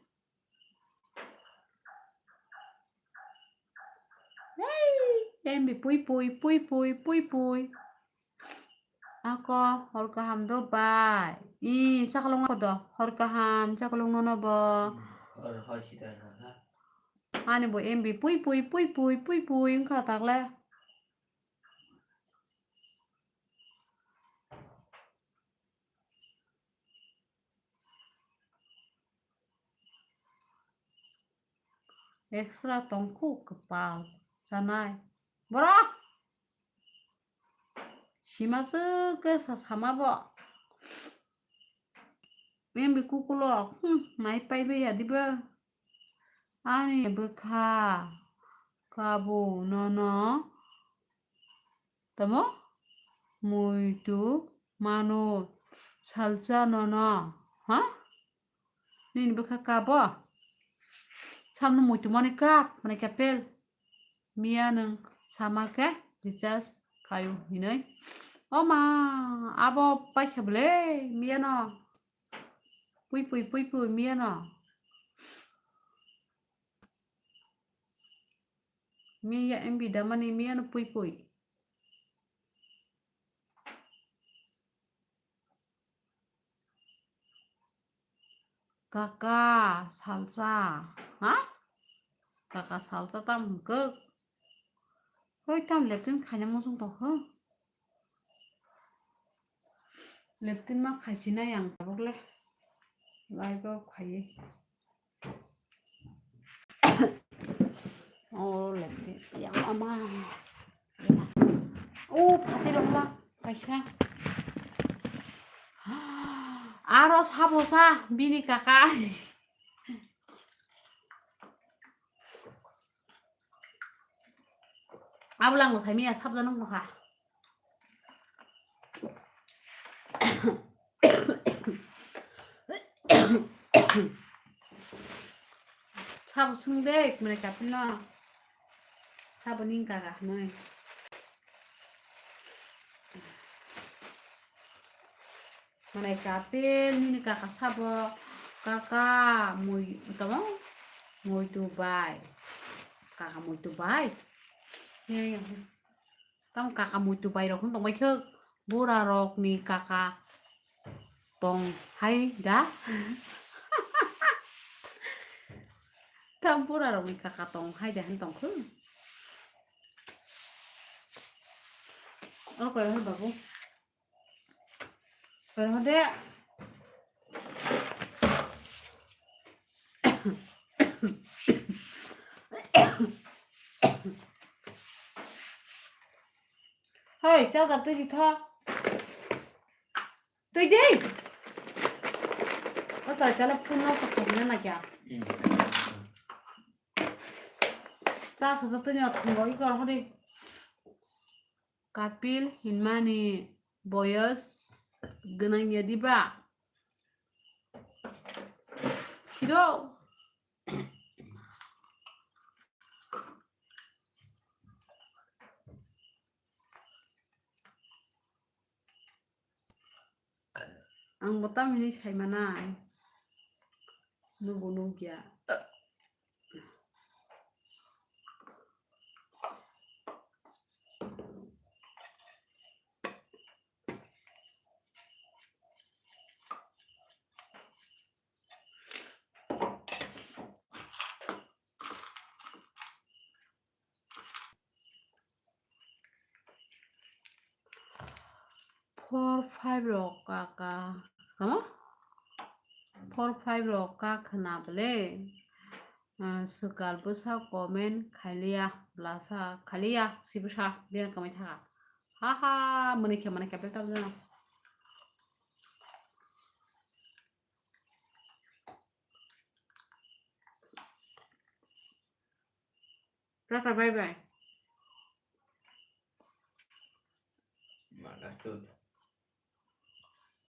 Hey, M B pui pui, pui pui, pui pui. Ako, hor kaham do bai. I, chakolong ako do. Hor kaham, chakolong nono bo. Hor, hor sida na. Ani bo M B pui pui, pui pui, pui pui, wngkha takle. Extra tongkhu kwpal chanai. Borok! Sima se khe sa sama bo. Bini kukulok, hmm, nai pai bai ya diba? Ani bwkha kabo nono tamo muitu mano salsa nono, ha? Nini bwkha kabo? Samno muitu mani kap, mani kapel. Miya nwng sama khe recharge khaio hinwi. O ma, abo paikha bwle, miya no. Pui pui, pui pui, miya no. Miya M B damani, miya no pui pui. Kaka salsa, ha? Kaka salsa tam hwnkhe. Hoi tam leptin khaina muchung tokho. Leptin ma khaisi nai ang tabuk le. Lai bo khaiwi. O leptin yang ama. O phati rok la kaisa. Aro sabo sa bini kaka. Abwlangno saimaya sabjano wngkha. Sabo swngde ekmani kapino. Sabo ning kaka hwnwi. Manai kapil nini kaka sabo, kaka mui tamo muitu bai, kaka muitu bai. Tamo kaka muitu bai rok tongbai khe, bura rok ni kaka tong hai da. Tam bura rok ni kaka tong hai da hin tong khe. O koi hai babu. Koi hai de. Hoi, charger twi di tho. Twi di. O sara chala phone no kok na na kya. Sa sa twi ni thong oi kor hori. Kapil hinmani boyos gwnang ya diba? Khido. Ang bo tam hinwi sai manai. Nubo nukya. Four five rok kaka, tamo? Four five rok kak khna bwle. Ah, swkal bwsa comment khailiya, blasa khailiya, sibwsa biyang kamai thaka. Ha ha, mwnwi khe mwnwi khe bethal jana. Tata, bye bye. Malah tuh.